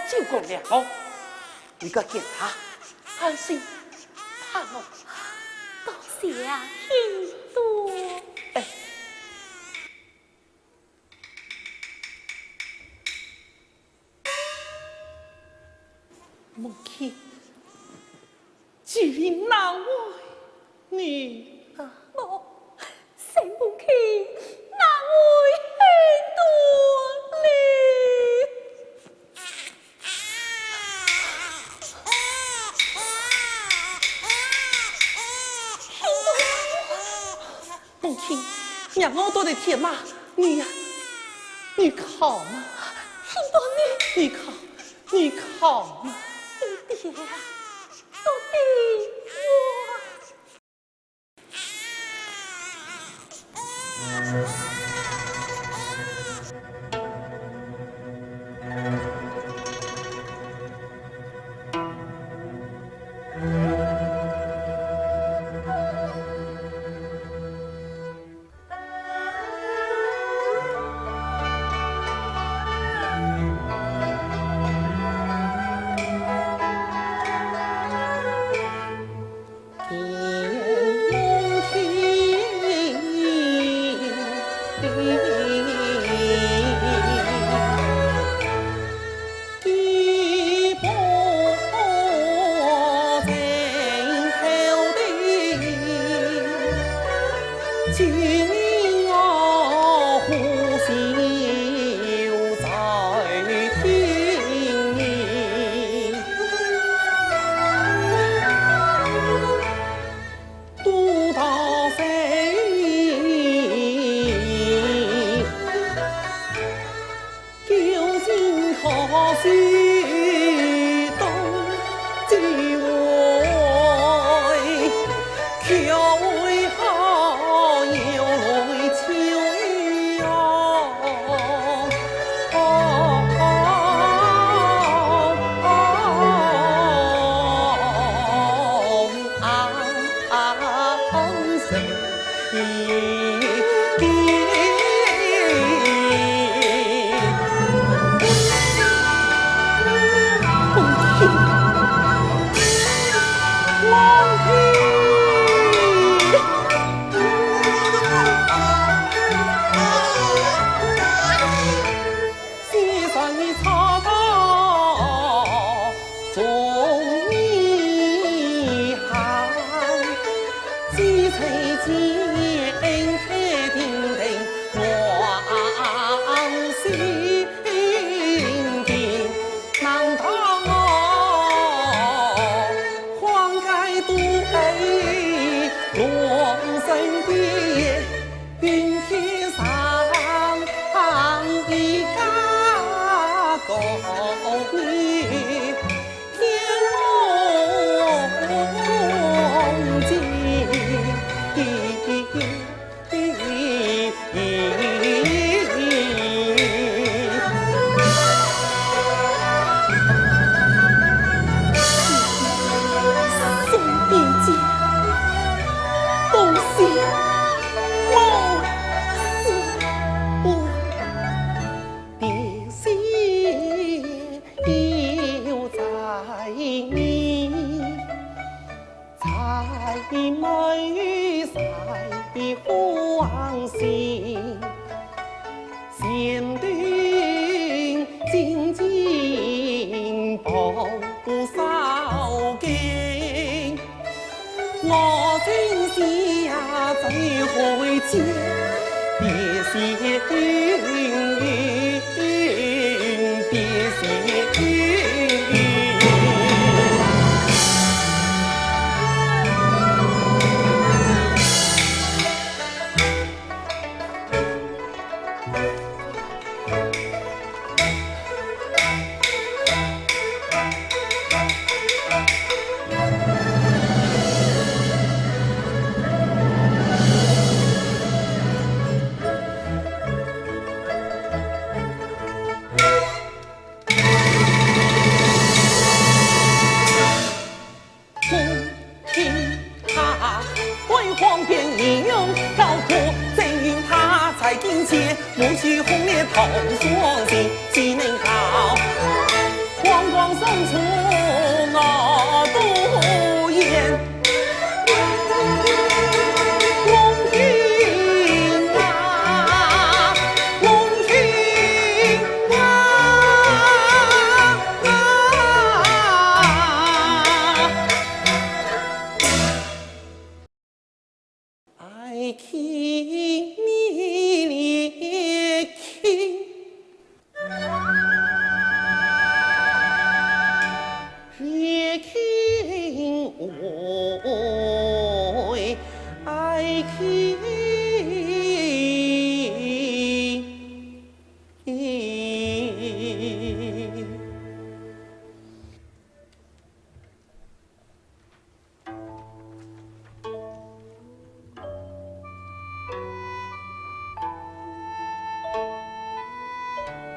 就讲了哦，你个见他安心，怕我。多谢兄多。哎。 母亲，这里难为你啊。我，谢母亲难为兄多哩。兄多。 母亲，让我多的天嘛，你呀，你看嘛。兄多你。你看，你看嘛。爹爹，多的我。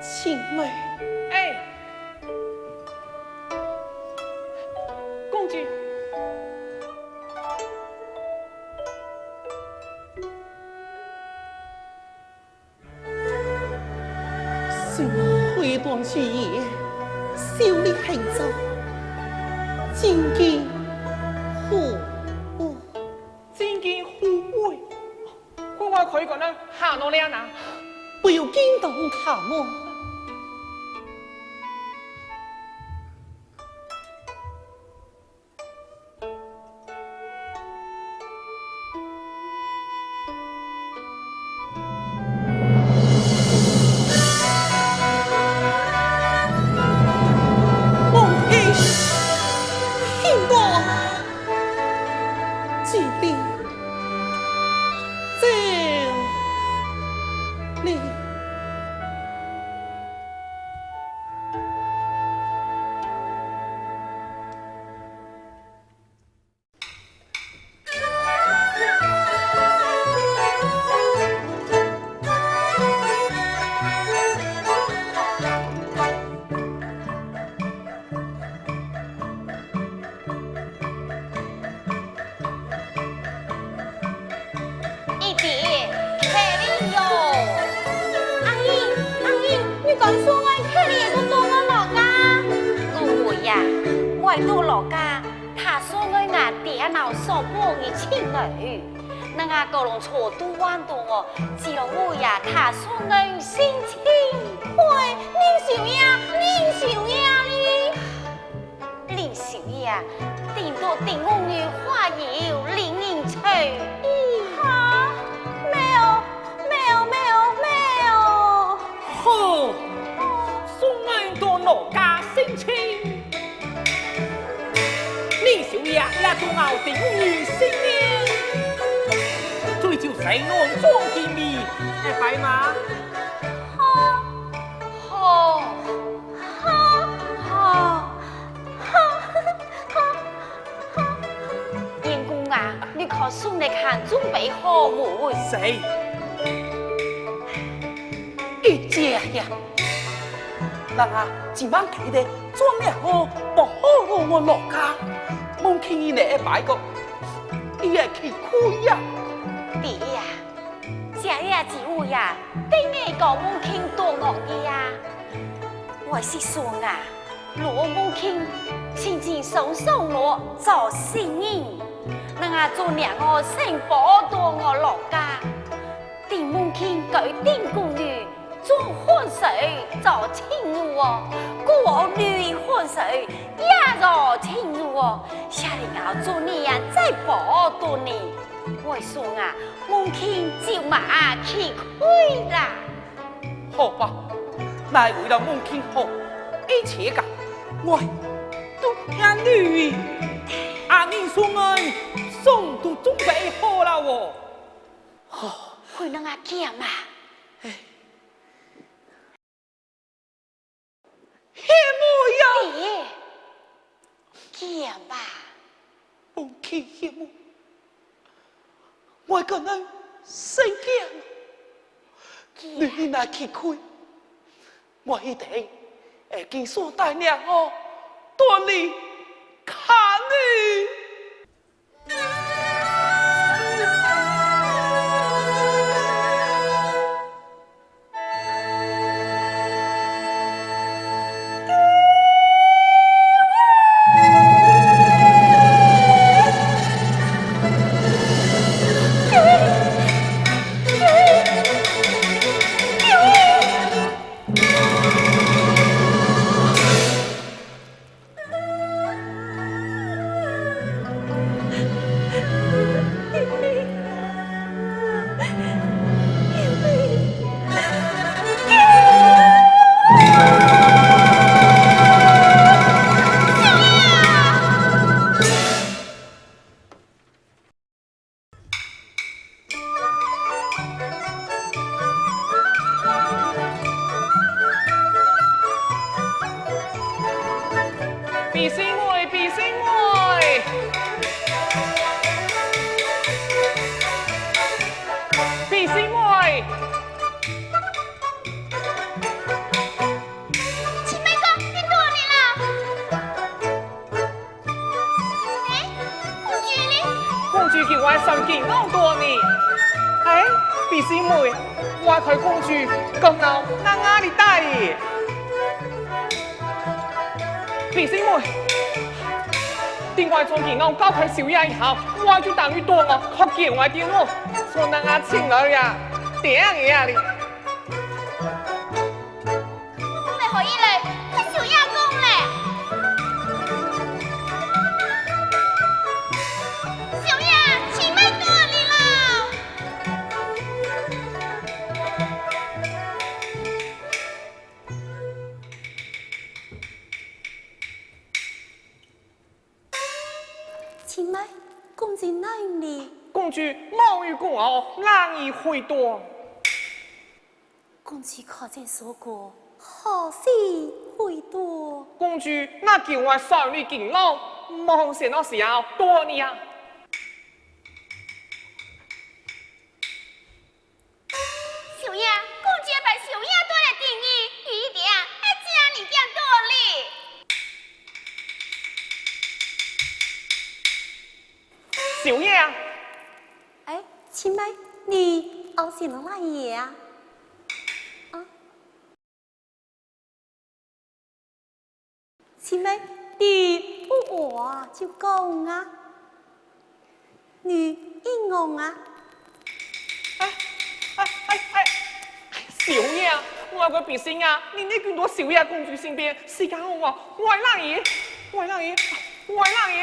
青妹。哎，公主。 虽然后段时间，秀丽很早，真经后悔。真经后悔？后悔可以讲呢，下落了呢？不要惊动他们。 一点，开了哟。阿姨，阿姨，你告诉我，开了个多我老家。我呀，我到老家，他说我俺爹老少不一起来。 那俺高龙车都玩到我，只有我呀，他说我心情。喂，林秀呀，林秀呀哩。林秀呀，顶多顶我女花有令人愁。哈，没有，没有，没有，没有。吼，送俺到老家心情。 你就也也做熬定你性命，追求才能做给你，哎，白马。好，好，好，好，好，好。员工啊，你看送来看准备好无？谁？一姐呀。 那啊，今晚开的做咩好，不好了我老家，梦见你那一摆个，伊也去哭呀。爹呀，这也只有呀，对你个梦见多我的呀。我是说啊，罗梦见轻轻松松了做新人，那啊做两个生活到我老家，顶梦见高顶公寓 做混水做清路哦，过后绿混水也做清路哦，下里熬做你呀再跑多呢。我说啊，梦见就马去开啦。好吧，那为了梦见好，一切个，我都听你。阿明送我，送都准备好了哦。 哦，会能啊，讲嘛？哎，黑木呀！咦，讲吧。梦见黑木，我跟人生讲，讲。你那去开，我一定，哎，给所带了哦，多你看你。比心妹，比心妹，比心妹。青妹哥，你到了啦！哎，公主呢？公主今晚上京城到呢。哎，比心妹，我看公主刚刚哪哪里带耶？ 比心妹，等我从京城交代少爷以后，我就等于到我靠近我的电脑，说那个请来呀，点样呀哩。我们好意嘞，跟少爷讲嘞。少爷，请慢到你啦。 青妹，公主哪里？公主忙于讲哦，哪里会多？公主可曾说过，好事会多？公主那叫我少女敬老，忙些那时候多呢啊。 少爷，公主把少爷带来等你，一定要将你讲道理。少爷啊！哎，青妹，你熬醒了那爷啊？啊？ 青妹，你不话就讲啊，你应我啊。哎，哎，哎，哎，少爷啊，我个比心啊，你那跟到少爷公主身边，是讲我，我哪里，我哪里，我哪里，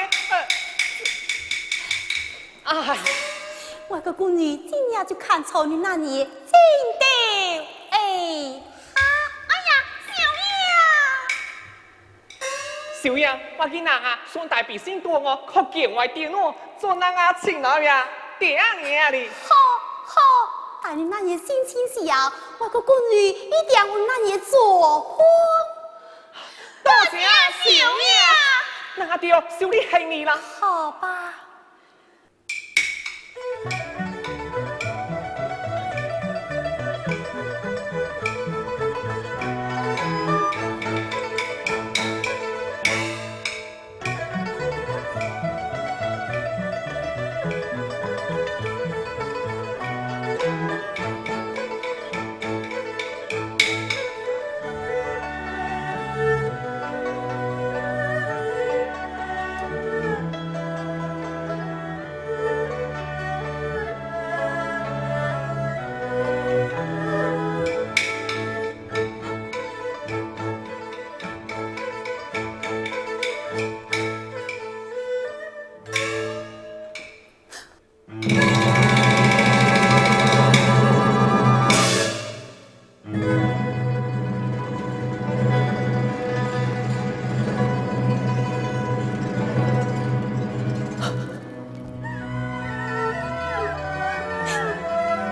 呃， 哎，我个公主今夜就看错你那里，真的，哎，啊，哎呀，少爷啊！少爷，我去拿啊，送台比心多我，靠近我电脑，做那个请老爷，点样哩。好，好，等你那里心情时啊，我个公主一定为那里做婚。多谢啊，少爷，那个掉，少爷恨你啦。好吧。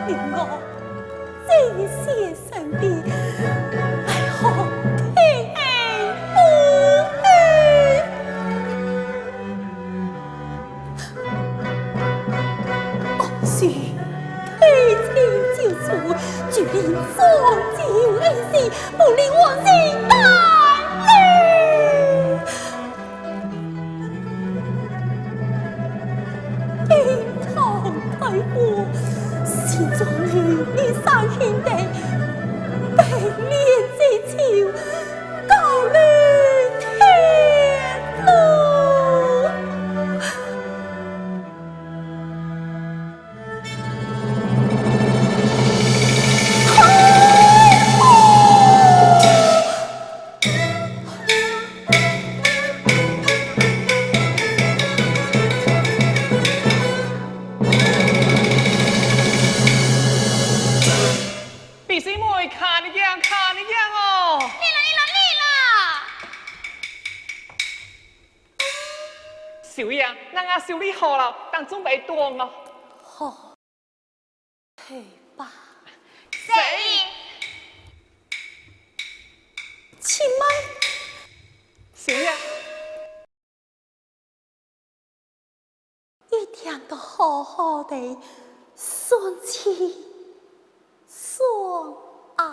令我最先生的，奈何天不许。 哦，是，天天就出，只因双手恩师，不令我心担忧。天堂太过，心中有你三兄弟，百年之久，高楼天路。 比心妹，看你样，看你样哦！你了，你了，你了！少爷，那俺修理好了，当准备断了。好，去吧。谁？青妹。 少爷，两个好好的相亲相爱。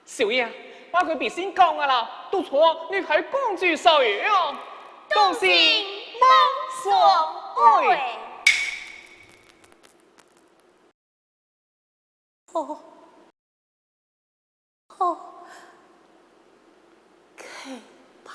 少爷，我佢比先讲啊啦，都错，你还讲句少爷啊，讲声莫相爱。 哦，哦，去吧。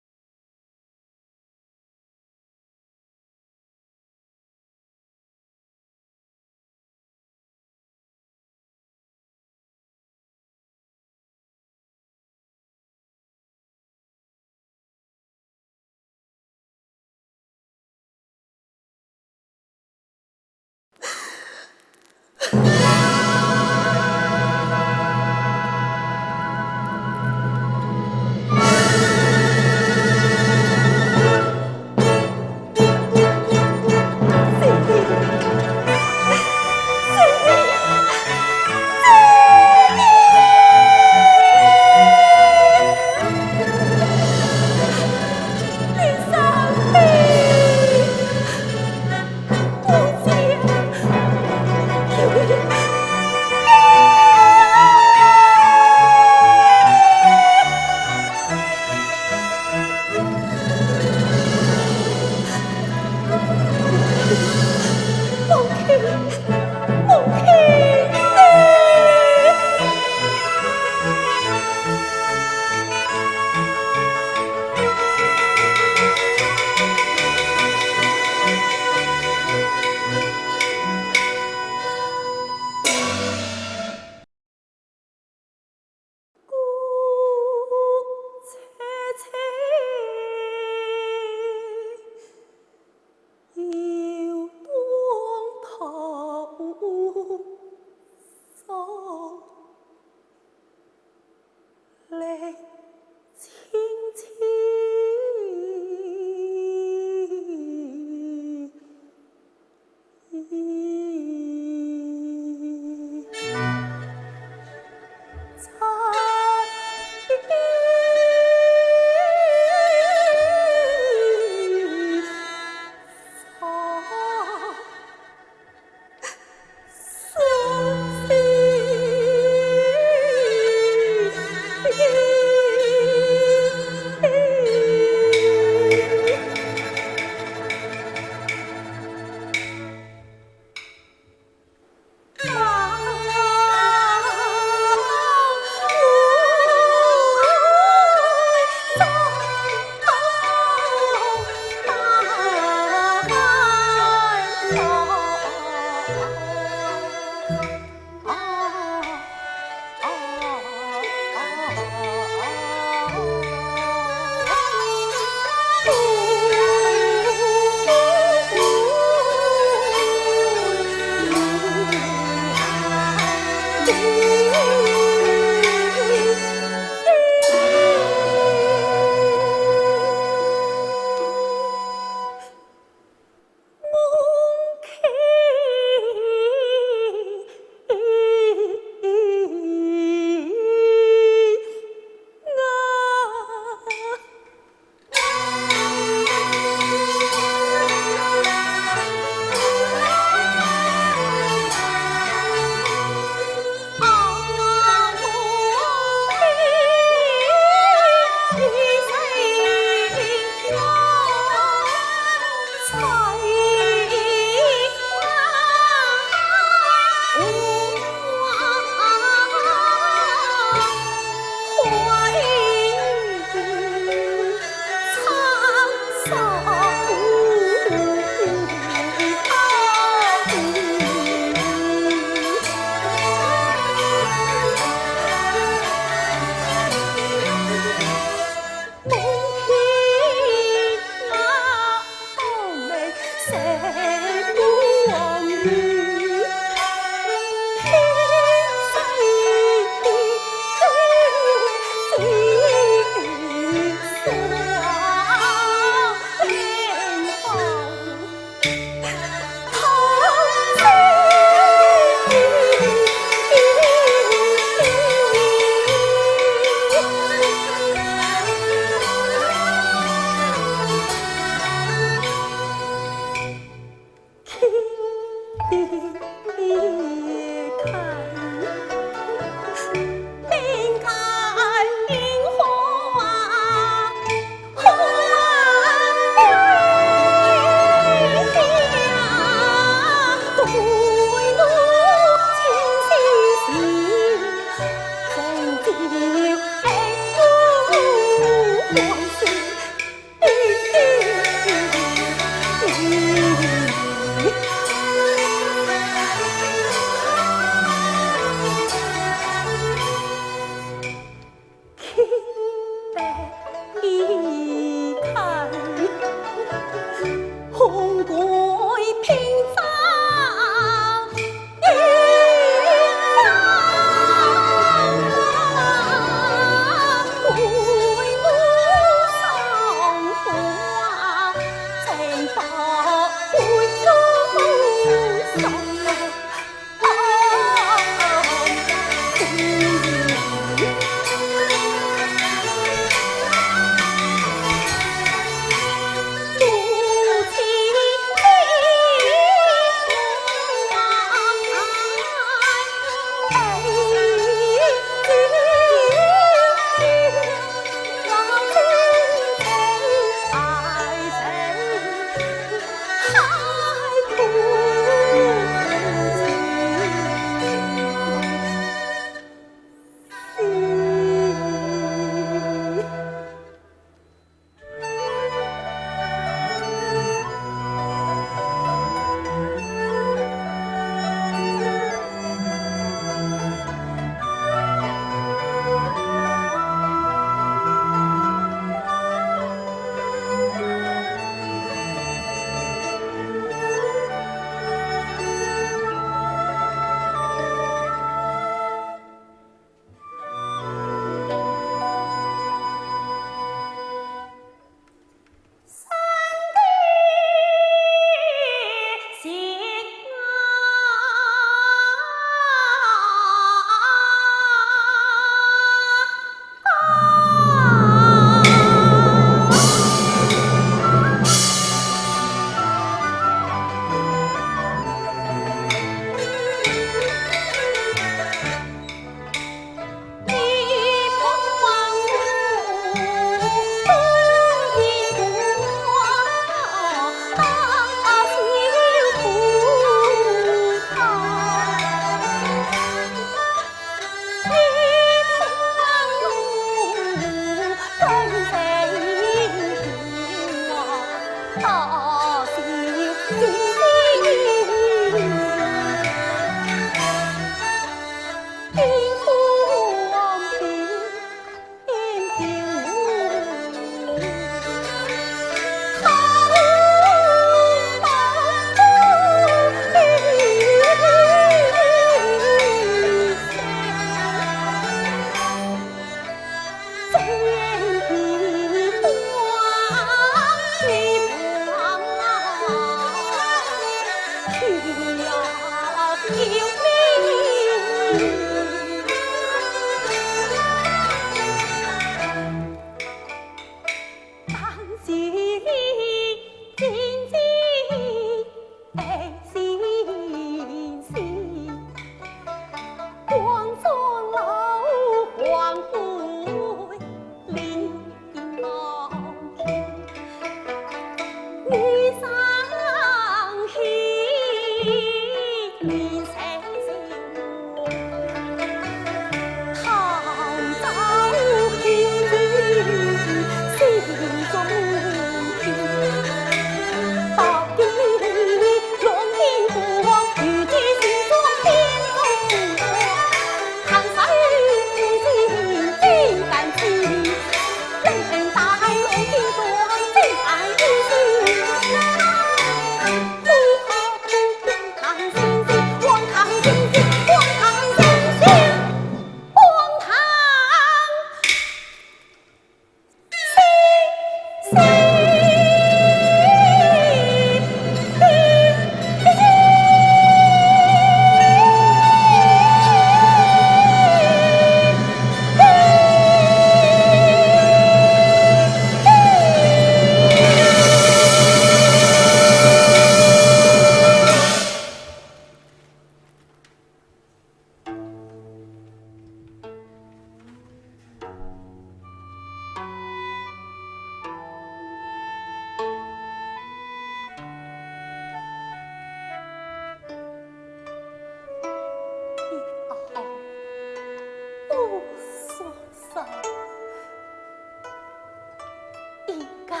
啊，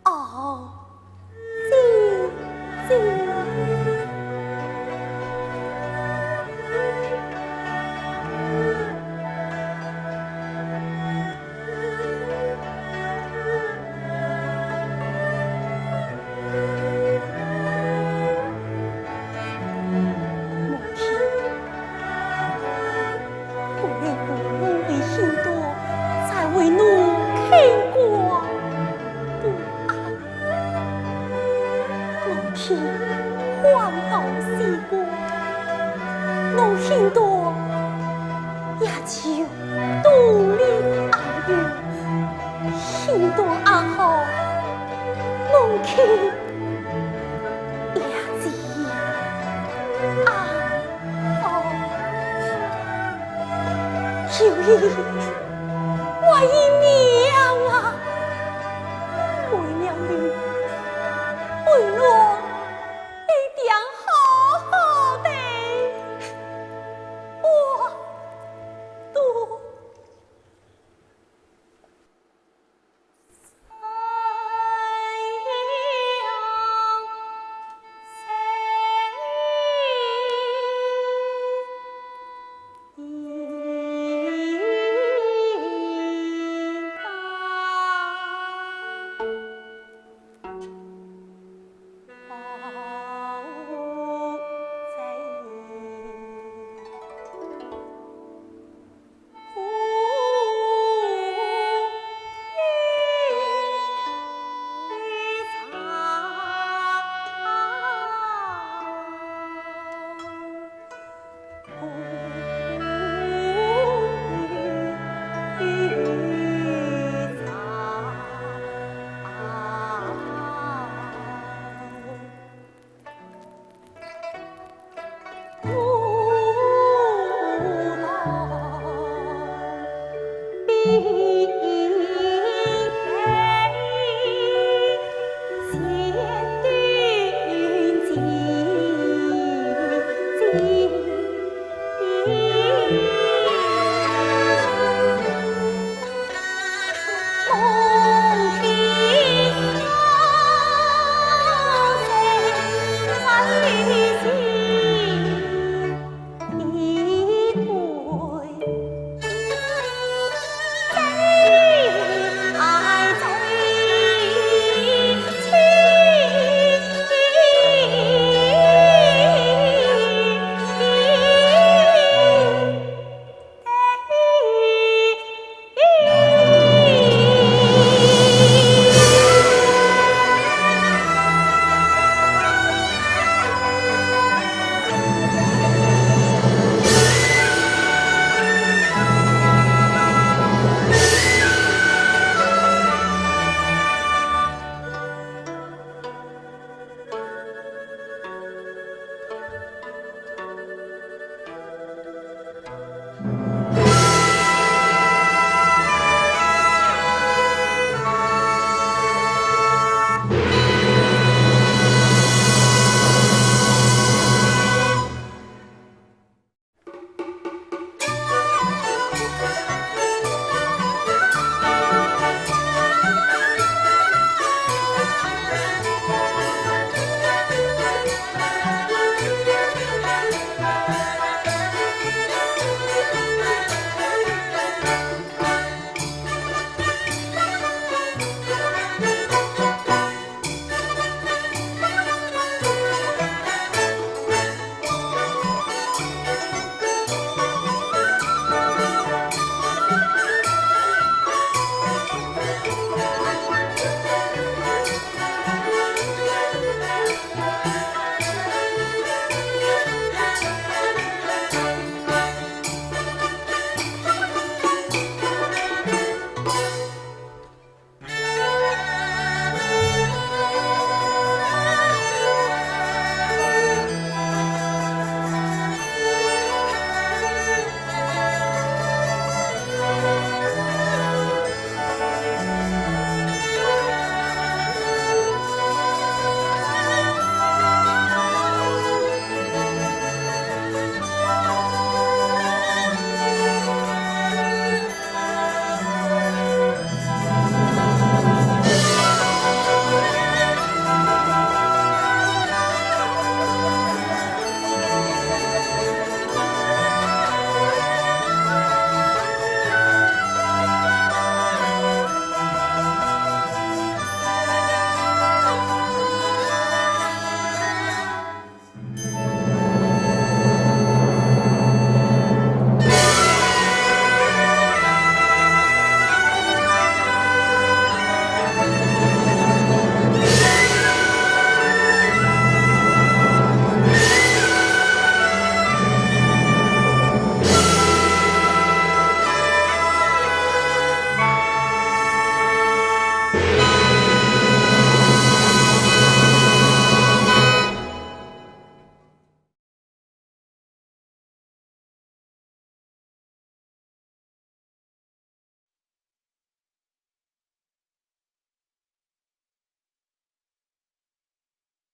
哦，姐姐。母亲， 不能不问为许多，才为奴牵挂不安。母亲，还到西关，奴许多也就独立安逸，许多安好，母亲 也是啊，哦，有意为娘啊，为了你，为我一定好好的活到